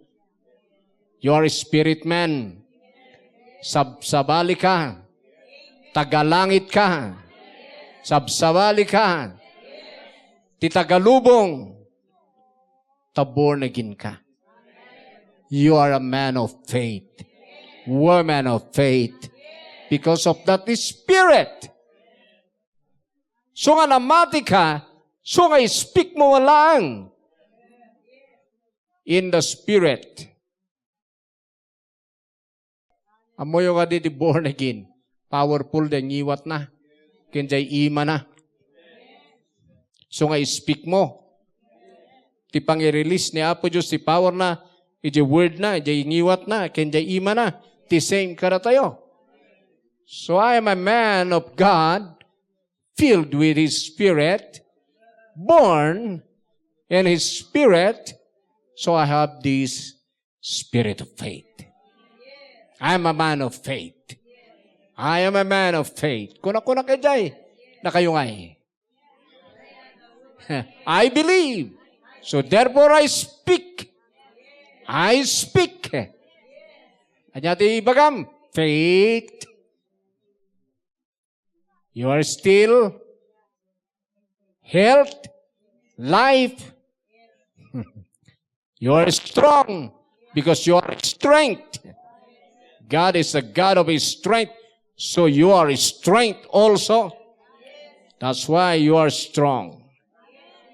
You are a spirit man. Sab-, sabali ka. Tagalangit ka. Sabsabali ka. Ti tagalubong. Ta born again ka. You are a man of faith. Woman of faith. Because of that spirit. So nga namati ka, so nga speak mo lang in the spirit. Ammoyo kadi ti born again. Powerful diay ngiwatna. Ken diay imana. So nga speak mo. Ti pangi-release ni Apo Dios ti powerna, iti wordna, iti ngiwatna, ken iti imana, ti same kadatayo. So I am a man of God, filled with His Spirit, born in His Spirit, so I have this spirit of faith. I am a man of faith. I am a man of faith. Kuna-kuna kay jay. Nakayo ngay. I believe. So therefore I speak. I speak. Anya ti ibagam? Faith. You are still health, life. You are strong because you are strength. God is a God of his strength. So you are strength also. That's why you are strong.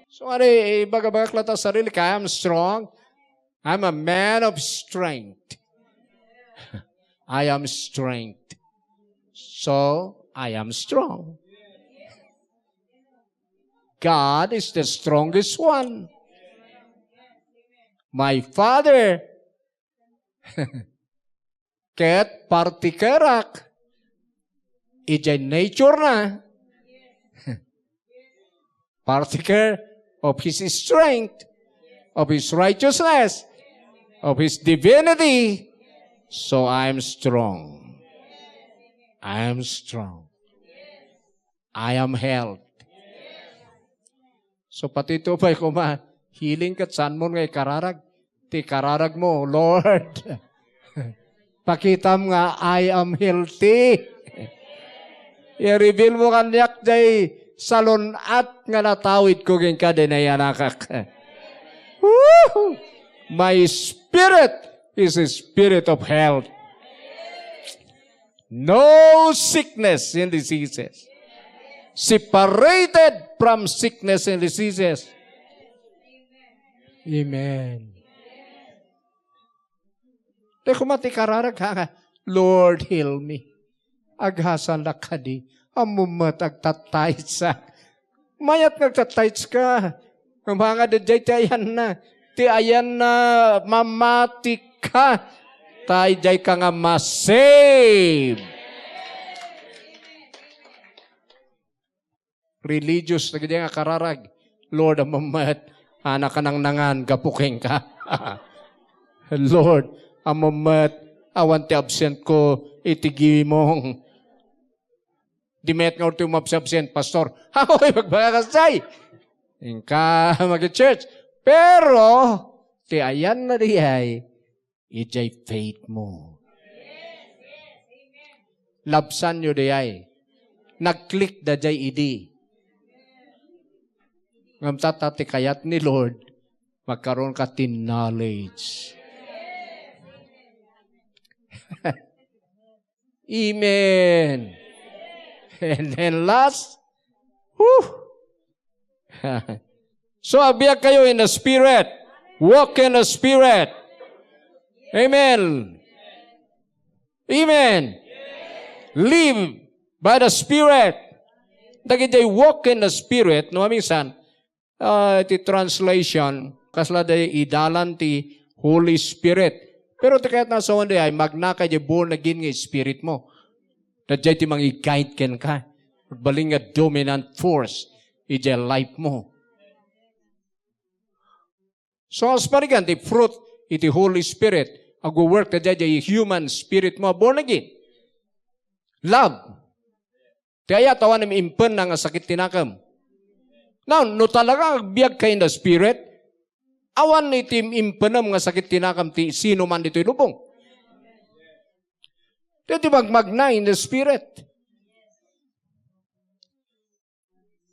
So, ari, ibagabagak latta sarili, I am strong. I'm a man of strength. I am strength. So, I am strong. God is the strongest one. My father, ket partikerak, ijay nature na, partiker of his strength, of his righteousness, of his divinity. So I am strong. I am strong. I am health. So pati ito pa'y kuma, healing ket saan mo nga ikararag? Ti kararag mo, Lord, pakitam nga I am healthy. I-reveal mo kaniak jay salun-at nga natawid ko kenka, dinayanakak. Woo! My spirit is a spirit of health. No sickness and diseases. Separated from sickness and diseases. Amen. Te kuma ti kararag, ha? Lord, heal me. Agasala kadi. Ammom met agtataysa. Mayat nga agtataysa ka. Mangad idiay ti ayanna. Ti ayanna, mamati ka. Ta idiay ka nga masave. Religious dagiti nga kararag. Lord, ammom met, anak a nangnangan gapu kenka. Lord, ammom met, awan ti absent ko iti gimong. Di met nga orto umabsabsent, pastor. Awan, ibagbaga kasjay. Inka magi-church. Pero, ti ayanna diay, idiay faith mo. Labsanyo diay. Nag-click da diay idi. Ngem ta, ta ti kayat ni Lord, magkaroon ka ti knowledge. Amen. And then last, whew. So, agbiag kayo in the Spirit. Walk in the Spirit. Amen. Amen. Live by the Spirit. Dagiti walk in the Spirit, no, minsan, ah, ti translation, kasla day idalan ti Holy Spirit. Pero ti kayat nga sawen diay, magnaka idiay born again nga spirit mo. Daydiay ti mangi-guide kenka. Agbalin nga dominant force idiay life mo. So, as parigan, ti fruit iti Holy Spirit, agwo-work daydiay human spirit mo, born again. Love. Ti ayat, awan impenna nga sakit ti nakem. Now, no talaga agbiag ka in the Spirit, awan iti impenem nga sakit ti nakem ti sino man ditoy lubong. Ti, ti magmagna in the Spirit.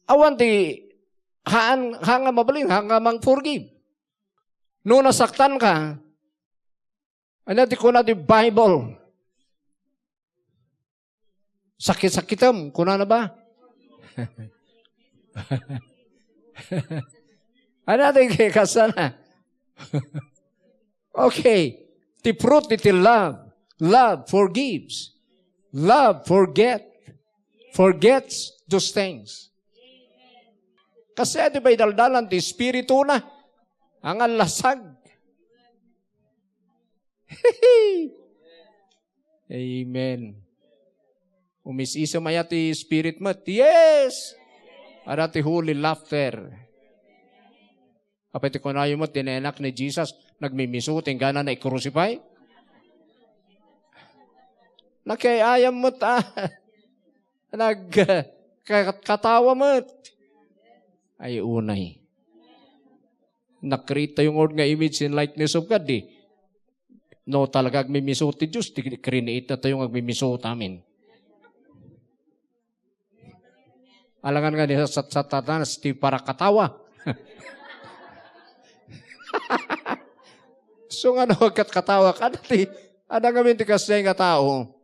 Awan ti haan, haan nga mabalin, haan nga mang-forgive. No nasaktan ka, ano ti kuna ti Bible? Sakit-sakitem, kunana ba? Ano ti kasana? Okay. Ti fruit iti love. Love forgives. Love forget. Forgets those things. Kasi adi ba idaldalan ti Espiritu na? Ang alasag. Amen. Umis-isem aya ti spirit met? Yes! Ada ti holy laughter. Apay ti kunayo met, dinayanak ni Jesus, nagmimiso, tinggana na i-crucify? Nakiayam met, ah. Nag-, ka-, katawa met. Ay, unay. Nakreate tayo ngarud nga image and likeness of God, eh. No, talaga agmimiso ti Dios, ti create na tayo nga agmimiso amin. Alangan nga ni sat-, Satanas ti parakatawa. So nga no, agkatkatawa ka, dati, adda ngamin ti kasdiay nga tao.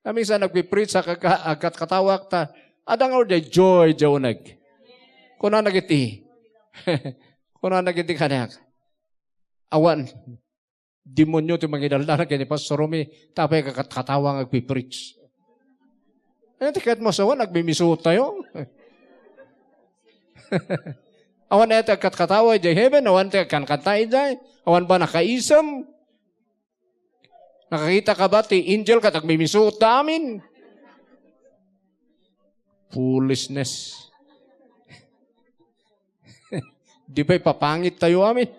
Naminsan nagpipreach sa kaka-, agkatkatawa ta, adda nga orday joy, joy nag. Kuna nagiti. Kuna nagiti kaniak. Awan. Demonyo ti mangidaldal ken ni Pastor Romy, tapay kakat-, katawa nga agpipreach. Ano ti ket masawa, nagmimisuot tayo? Awan aya ti agkatkatawa idiay heaven, awan ti agkankanta idiay, awan ba nakaisem? Nakakita ka ba ti angel ket agmimisuot da amin? Foolishness. Di ba ipapangit tayo amin?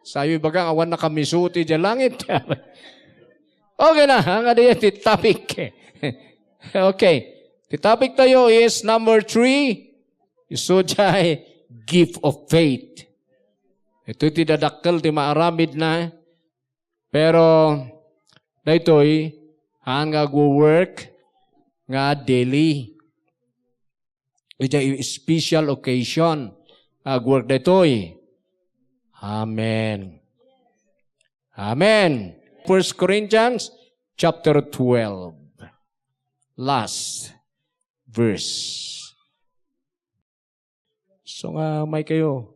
Sayo ibaga nga awan nakamisuti diay langit. Okay na, nga di ti topic. Okay. Ti topic tayo is number three. Isu diay gift of faith. Ito ti dadakkel ti maaramid na. Pero daytoy, haan nga agwo-work nga daily. Idiay special occasion, agwork daytoy. Amen. Amen. First Corinthians chapter twelve. Last verse. So nga, may kayo.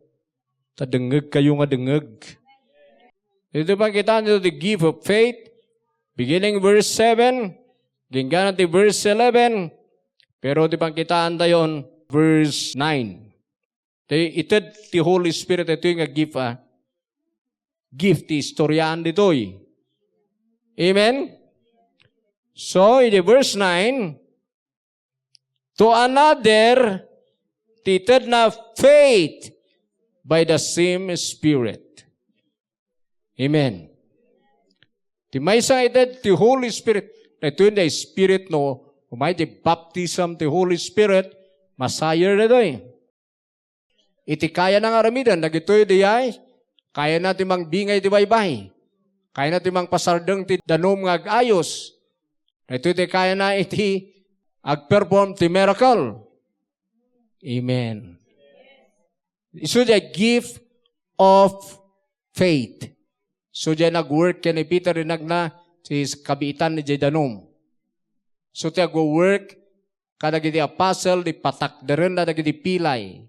Ta dengngeg kayo nga dengngeg. Iti pangkitaan tayo, the gift of faith, beginning verse seven, ginggana ti verse eleven, pero ti pangkitaan tayon, verse nine. Ti ited ti Holy Spirit, itoy nga gift, ah. Gift ti istoriaan ditoy. Amen? So, in the verse nine, to another, ti itedna faith by the same Spirit. Amen. Ti maysa nga ited ti Holy Spirit. Daytoy nga Spirit no, umay ti baptism ti Holy Spirit, masayer daytoy. Iti kayana nga aramiden, dagitoy diay, kayana ti mangbingay ti baybay. Kayana ti mangpasardeng ti danum nga agayos. Daytoy ti kayana iti agperform ti miracle. Amen. Isu diay gift of faith. So, diay nag-work ken ni Peter, inagna ti kabiitan diay danum. So, ti agwo-work kadagiti apostle, di patakderenna dagiti pilay.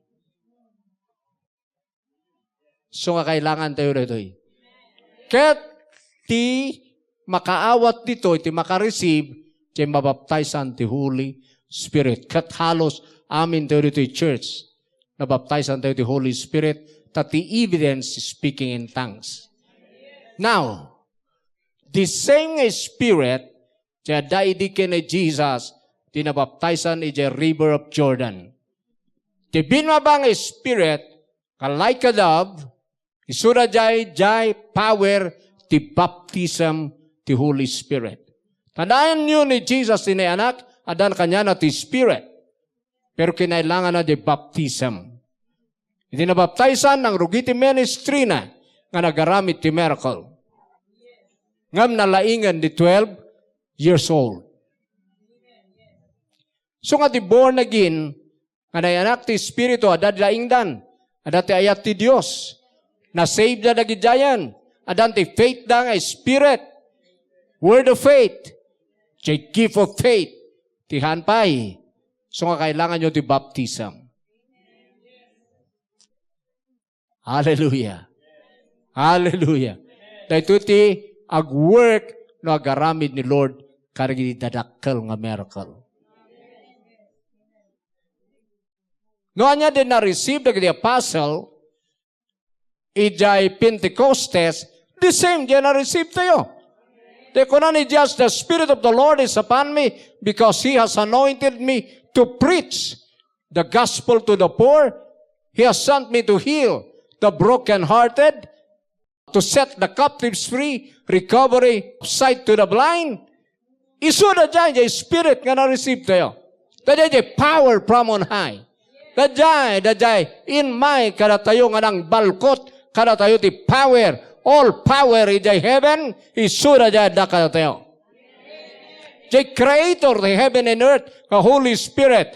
So nga kailangan tayo ditoy. Ket ti makaawat ditoy, ti makareceive, ti mabaptizan ti Holy Spirit. Ket halos amin tayo ditoy church, nabaptizan tayo ti Holy Spirit, ta ti evidence, speaking in tongues. Now, the same nga Spirit, ti adda idi ken ni Jesus, ti nabaptizan idiay River of Jordan. Ti bimmaba nga Spirit, ka like a dove, isuna diay, diay power ti baptism ti Holy Spirit. Tandaan niyo ni Jesus ti nayanak, addan kaniana ti Spirit. Pero kinailanganna ti baptism. Iti nabaptizan, nangrugi ti ministry na nga nagaramid ti miracle. Ngem nalaingen di twelve years old. So nga di born again, nga nayanak ti Espiritu, adda di laingdan, adda ti ayat ti Dios. Nasave da dagidiayen, addan ti faith da nga Spirit. Word of faith, the gift of faith, ti haan pay. So nga kailanganyo ti baptism. Hallelujah. Hallelujah. Daytoy ti agwork no agaramid ni Lord kadagiti dadakkel nga miracle. No ania ti na-receive dagiti apostle, idiay Pentecostes, the same diay na-receive tayo. Ti kuna ni Jesus, "The Spirit of the Lord is upon me, because He has anointed me to preach the gospel to the poor. He has sent me to heal the brokenhearted, to set the captives free, recovery of sight to the blind, Isuda diay, diay Spirit nga na-receive tayo. Daydiay diay power from on high. Daydiay, daydiay, immay kadatayo nga nangbalkot kadatayo ti power. All power idiay heaven, isuda diay adda kadatayo. Diay Creator ti heaven and earth, nga Holy Spirit,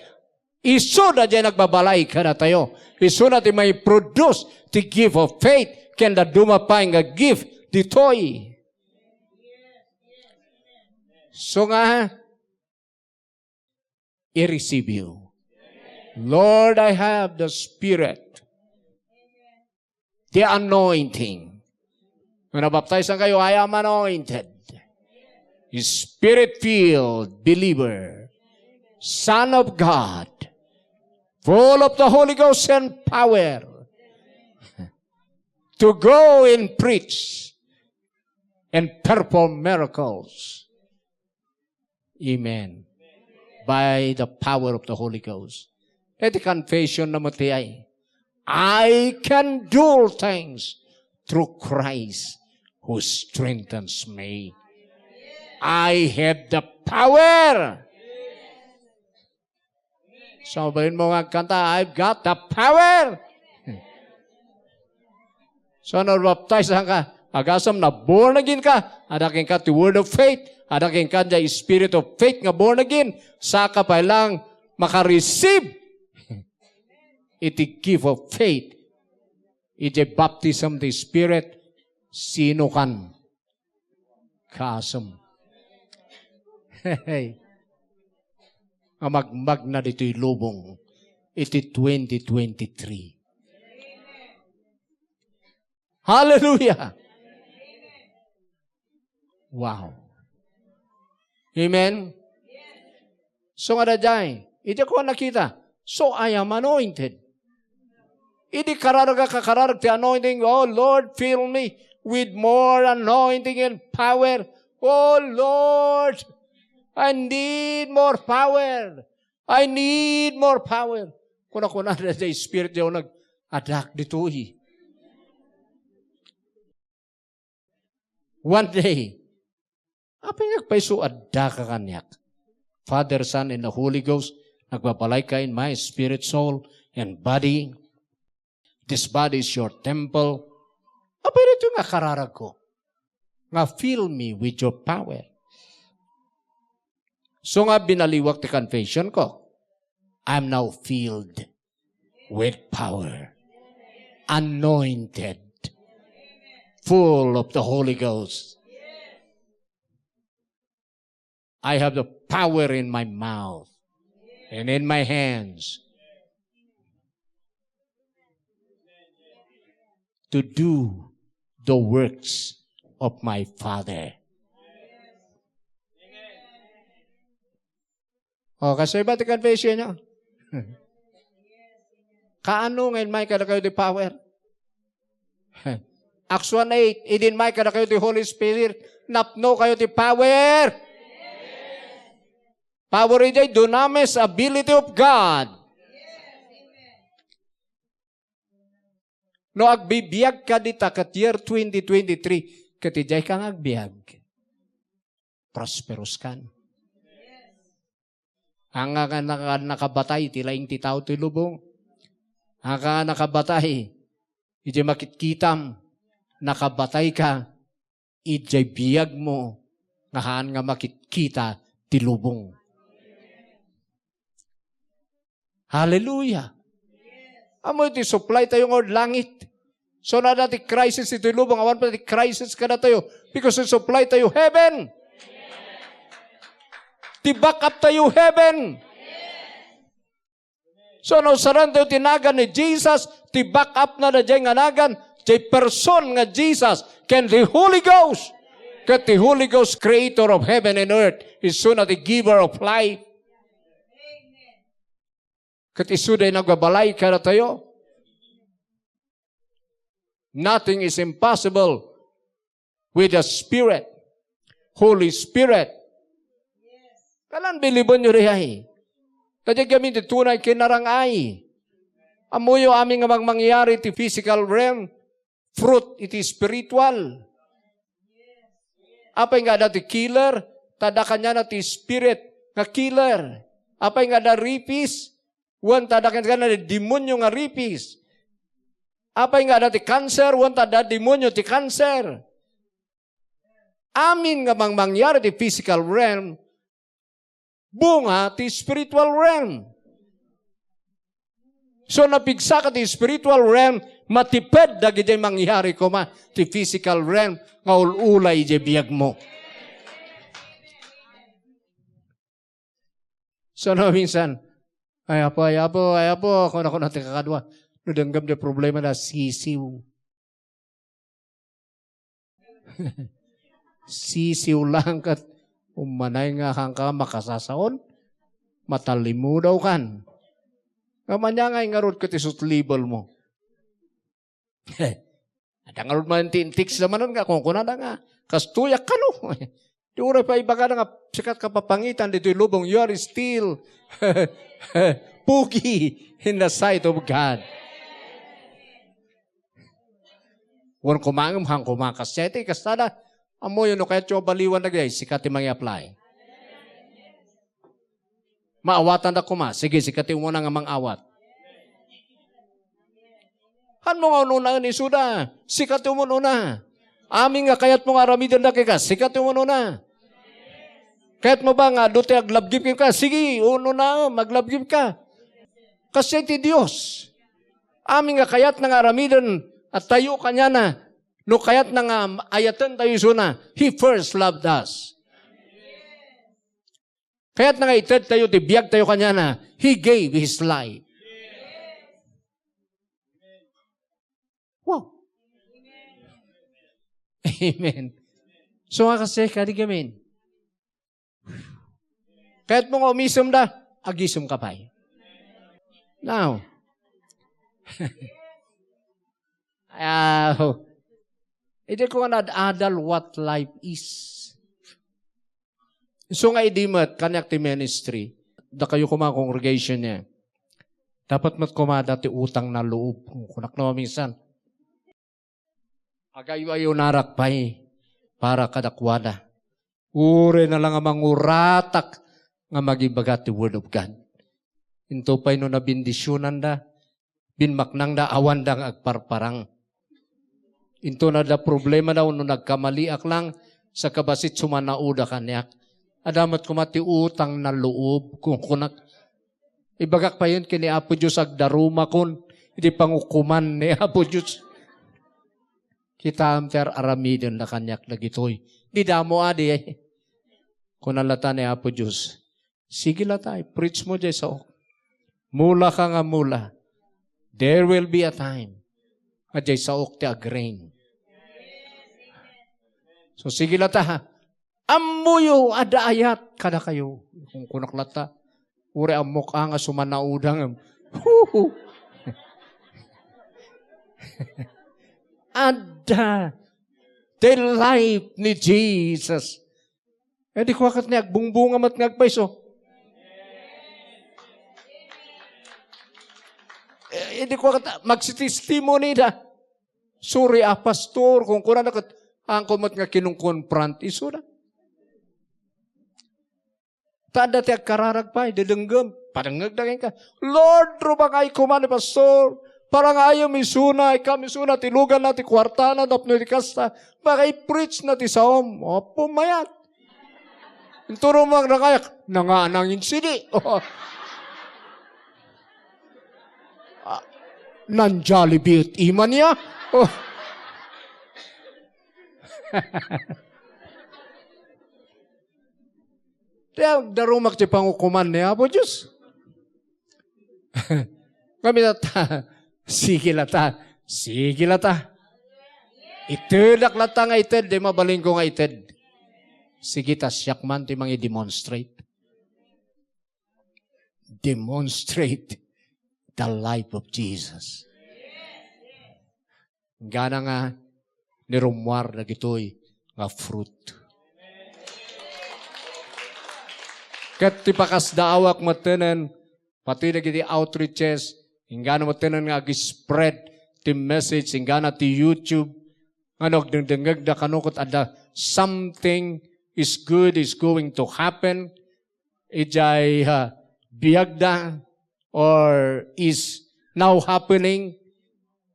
isuda diay nagbabalay kadatayo. Isuna ti mai-produce ti gift of faith, ken dadduma pay nga gift ditoy. So nga, i-receive you. Lord, I have the Spirit, the anointing. When nabaptized kayo, I am anointed. Spirit-filled believer. Son of God. Full of the Holy Ghost and power. To go and preach and perform miracles. Amen. By the power of the Holy Ghost. Iti confession na met ti ay, "I can do all things through Christ who strengthens me." I have the power. So, mabalin mo nga agkanta, "I've got the power." So, no, baptize ka, agasem na born again ka, adda kenka ti word of faith, adda kenka diay spirit of faith nga born again, saka pay lang makareceive iti gift of faith, iti baptism ti Spirit, sino kan? Kasem. Hey. Nga magmagna ditoy lubong iti twenty twenty-three. Hallelujah! Wow. Amen? So nga daydiay, iti ko nakita, "So I am anointed." Idi kararag a kakararag ti anointing, "Oh Lord, fill me with more anointing and power. Oh Lord, I need more power. I need more power." Kuna-kuna na ti Spirit diay nag-adak ditoy. One day, apay nga agpayso adda ka kaniak? Father, Son, and the Holy Ghost, nagbabalay ka in my spirit, soul, and body. This body is your temple. Apay daytoy nga kararag ko? Nga fill me with your power. So nga binaliwak ti confession ko. I'm now filled with power, anointed, full of the Holy Ghost. I have the power in my mouth and in my hands to do the works of my Father. O, kastoy ba ti confession nyo? Kaano nga immay kadakayo ti power? Acts one eight, idi immay kadakayo ti Holy Spirit, napno kayo ti power. Power idiay dunamis, ability of God. No agbibiag ka dita ket year twenty twenty-three, ket idiay ka nga agbiag, prosperous kan. Anga nga naka-, nakabatay ti laing ti tao ti lubong. Anga nga nakabatay iti makitkitam, nakabatay ka idiay biagmo nga haan nga makitkita ti lubong. Hallelujah! Ammo iti supply tayo nga id langit. So, no adda ti crisis iti lubong, awan pay ti crisis kadatayo. Because ti supply tayo heaven. Ti backup tayo heaven. So, nausaran tayo ti nagan ni Jesus, ti backup na da jay nga nagan, jay person nga Jesus, ken the Holy Ghost. Ket ti Holy Ghost, creator of heaven and earth, isuna ti giver of life. Ket isu day nagbabalay kadatayo. Nothing is impossible with the Spirit, Holy Spirit. Kalan bilibon yo diay. Kadi gamin ti tunay kinarang-ay. Ammoyo amin nga mang-, mangyari ti physical realm, fruit iti spiritual. Apay nga adda ti killer, Ta adda kaniana ti spirit nga killer. Apay nga adda rapists? Wen ta adda kaniana ti demonio nga rapists. Apay nga adda ti cancer? Wen ta adda demonio ti cancer. Amin nga mangmangyari ti physical realm, bunga ti spiritual realm. So, napigsaka ti spiritual realm, matiped dagiti mangyari koma ti physical realm nga ul-ulay idiay biagmo. So, no, minsan, "Ay, Apo, ay, Apo, ay, Apo," kuna, kuna ti kakadua. No, denggem ti problema na, sisiw. Sisiw lang ket ummanay nga kanka makasasaon, matalimudaw kan. Nga manyangay ngarud ket isut level mo. Adda ngarud man ti intiksa manen nga kunkunada nga, "Kastoyak kano?" Di uray pa ibagada nga, "Sika ti kapapangitan ditoy lubong, you are still pogi in the sight of God." Wen, kumangem, han kumakas. Siya iti kastada. Ammoyo no kayatyo a baliwan dagiti, sika ti mangi-apply. Maawatanda koma. Sige, sika ti umuna nga mangawat. Hanmo nga un-unaen isuda. Sika ti umun-una. Amin nga kayatmo nga aramidenda kenka, sika ti umun-una. Kayatmo ba nga adu ti aglabgib kenka? Sige, un-unaem, aglabgibka. Kasdiay ti Dios. Amin nga kayatna nga aramiden a tayo kaniana, no kayatna nga ayatentayo isuna, He first loved us. Kayatna nga itedtayo ti biagtayo kaniana, He gave His life. Wow. Amen. So, nga kasi, kadi gamin. Kayatmo nga umisem da, agisem ka pay. Now, ah, idi ko nga naad-adal what life is. So nga idi met, kaniak ti ministry, dakayo koma congregation niya. Dapat met koma adda ti utang na loob. Kunak na minsan. Agayo-ayonarak pay para kadakuada. Uray na lang a manguratak nga magibaga ti Word of God. Into pay no nabendisionanda, binmaknangda, awanda nga agparparang. Into na da problema daw no nagkamaliak lang, sa kabasit sumanauda kaniak. Adda met koma ti utang na loob, kunkunak. Ibagak payen ken ni Apo Dios, agdarumakon iti pangukoman ni Apo Dios. Kitaem ti ar-aramiden da kaniak dagitoy. Di damo adi, eh. Kuna lata ni Apo Dios, "Sige lata, i-preach mo jay saok. Mula ka nga mula. There will be a time nga jay saok ti agreign." So, sige lata, ha. Ammoyo, adda ayat kadakayo. Kunkunak lata, uray ammok a nga sumanaudang. Huhu. Adda the life ni Jesus. Eh, di kua ket ni agbungbunga met nga agpayso. Eh, di kua ket magsitestimony da. Sorry, a pastor, kunkunada ket, angko met nga kinungkonfront isuda. Ta adda ti agkararag pay, dedenggem, padengngegda kenka, "Lord, rumangayo koma ni pastor, parangayo misuna, ikam isuna ti luganna, ti kuartana, tapno iti kasta, maka-preach na ti saom." Apo, mayat. Inturo mo ang nangayak, nanganangin sidi. Ah, nan Jollibee et ima niya. Oh. Ti agdarumak ti pangukoman ni Apo Dios. Kami ta, sige lata, sige lata. Itedak lata nga ited, di mabalinko nga ited. Sige ta, siak man ti mangi-demonstrate. Demonstrate the life of Jesus. Gana nga ni rummuar dagitoy nga fruit. Ket ti pakasdaawak mettenen, pati dagiti outreaches, inggana mettenen nga ag-spread ti message, inggana ti YouTube, nga no agdengdengngegda kano ket adda something is good is going to happen, idiay, ah, biagda, or is now happening.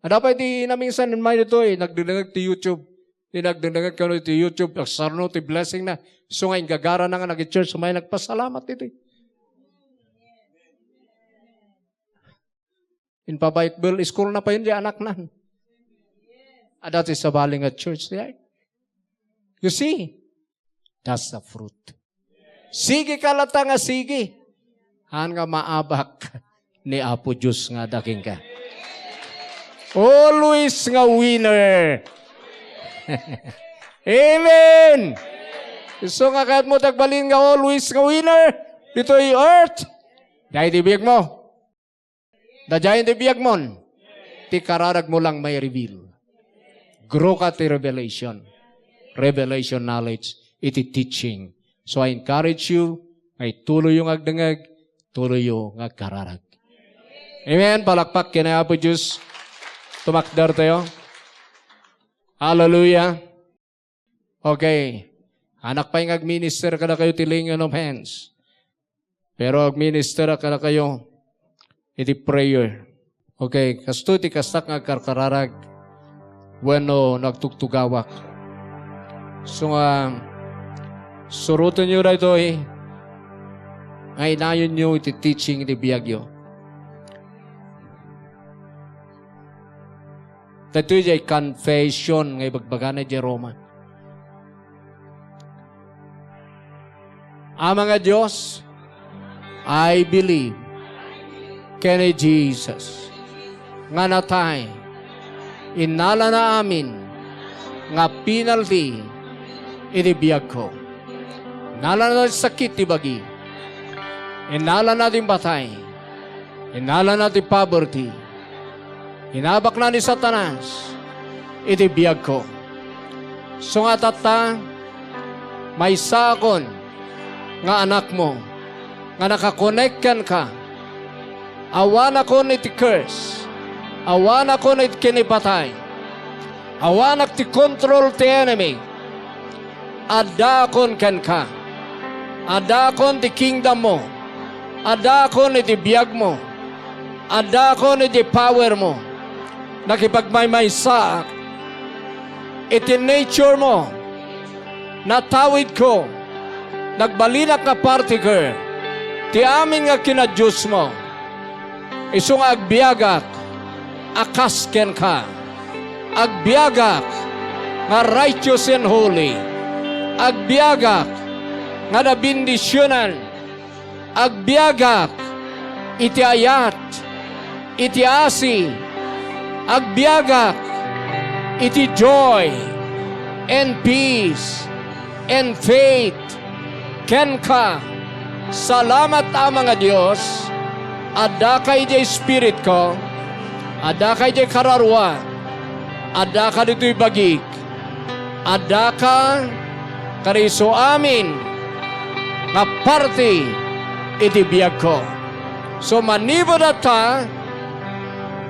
Adda pay ti naminsan, may ditoy, nagdengdengngeg ti YouTube. Ti nagdengdengngeg kano iti YouTube, agsarno ti blessing na. So nga, inggagarana nga nag-church, may nagpasalamat ditoy. In pa Bible school na pay diay anakna. Adda ti sabali nga church diay. You see? That's the fruit. Sige ka latta nga sige. Haan nga maabak ni Apo Dios nga ada kenka. Always nga winner. Amen. Isu nga kayatmo ti agbalin nga always nga winner ditoy earth. Daydi biagmo. Daydi biagmon. Ti kararagmo lang may reveal. Grow ka ti revelation. Revelation knowledge. Iti teaching. So I encourage you, nga ituloyyo nga agdengngeg, tuloyyo nga agkararag. Amen. Palakpak ken Apo Dios. Tumakder tayo. Hallelujah. Okay. Anak pay nga agminister kadakayo ti laying on of hands. Pero agminister kadakayo iti prayer. Okay, kastoy ti kastak nga agkarkararag wenno nagtugtugawak. So nga, surotenyo daytoy nga inayonyo iti teaching iti biagyo. Daytoy diay confession nga ibagbagana idiay Roma. Ama nga Dios, I believe ken ni Jesus nga natay, innalana amin nga penalty iti biagko. Innalana ti sakit ti bagi. Innalana ti patay. Innalana ti poverty. Inabakna ni Satanas iti biagko. Isu nga tatta, maysaakon nga anakmo, nga nakakonek kenka. Awanakon iti curse. Awanakon iti kinipatay. Awanak ti control ti enemy. Addaakon kenka. Addaakon ti kingdommo. Addaakon iti biagmo. Addaakon iti powermo. Nakipagmaymaysaak iti naturemo. Natawidko. Nagbalinak nga partaker ti amin nga kinadiosmo. Isu nga agbiagak a kas kenka. Agbiagak nga righteous and holy. Agbiagak nga nabendisionan. Agbiagak iti ayat, iti asi. Agbiagak iti joy and peace and faith kenka. Salamat, Ama nga Dios, addaka idiay spiritko, addaka idiay kararua, addaka ditoy bagik, addaka kadagiti amin nga parte iti biagko. So, manipud ta,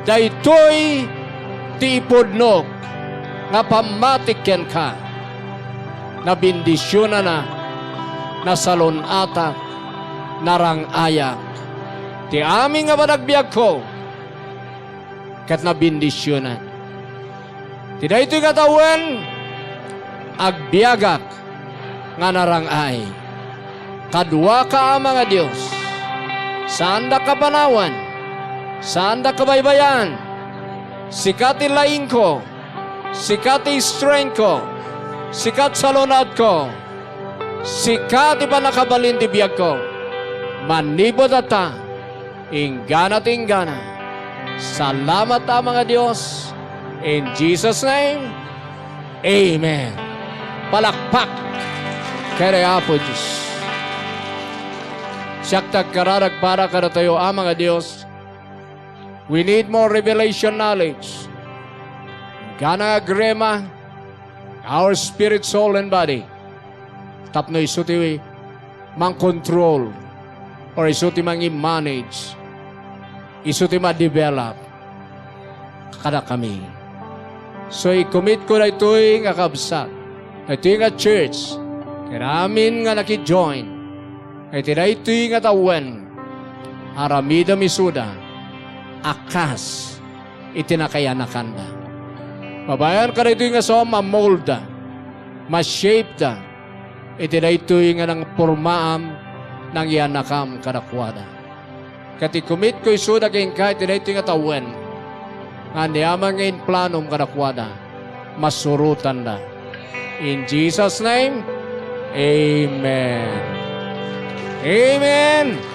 daytoy ti ipudnok nga pammatik kenka. Nabendisionanak, nasalun-atak, narang-ayak. Ti amin nga panagbiagko, ket nabendisionan. Ti daytoy nga tawen, agbiagak nga narang-ay. Kaduaka, Ama nga Dios, saandak a panawan, saandak a baybay-an. Sika ti laingko, sika ti strengthko, sika ti salun-atko, sika ti pannakabalin ti biagko. Manipud ta, inggana ti inggana. Salamat, Ama nga Dios. In Jesus' name, amen. Palakpak ken Apo Dios. Siak ti agkararag para kadatayo, Ama nga Dios. We need more revelation knowledge. Inggana nga agrema our spirit, soul, and body. Tapno isu ti mang-control, or isu ti mangi-manage, isu ti ma-develop kadakami. So, i-commit ko daytoy nga kabsat, daytoy nga church, Ken amin nga naki-join iti daytoy nga tawen, aramidem isuda a kas iti nakayanakanda. Babaen kadaytoy nga sao, ma-mold-da, ma-shape-da iti daytoy nga nangpormaam, nangiyanakam kadakuada. Ket ikumitko isuda kenka iti daytoy nga tawen nga aniaman nga implanom kadakuada, masurotanda. In Jesus' name, amen. Amen.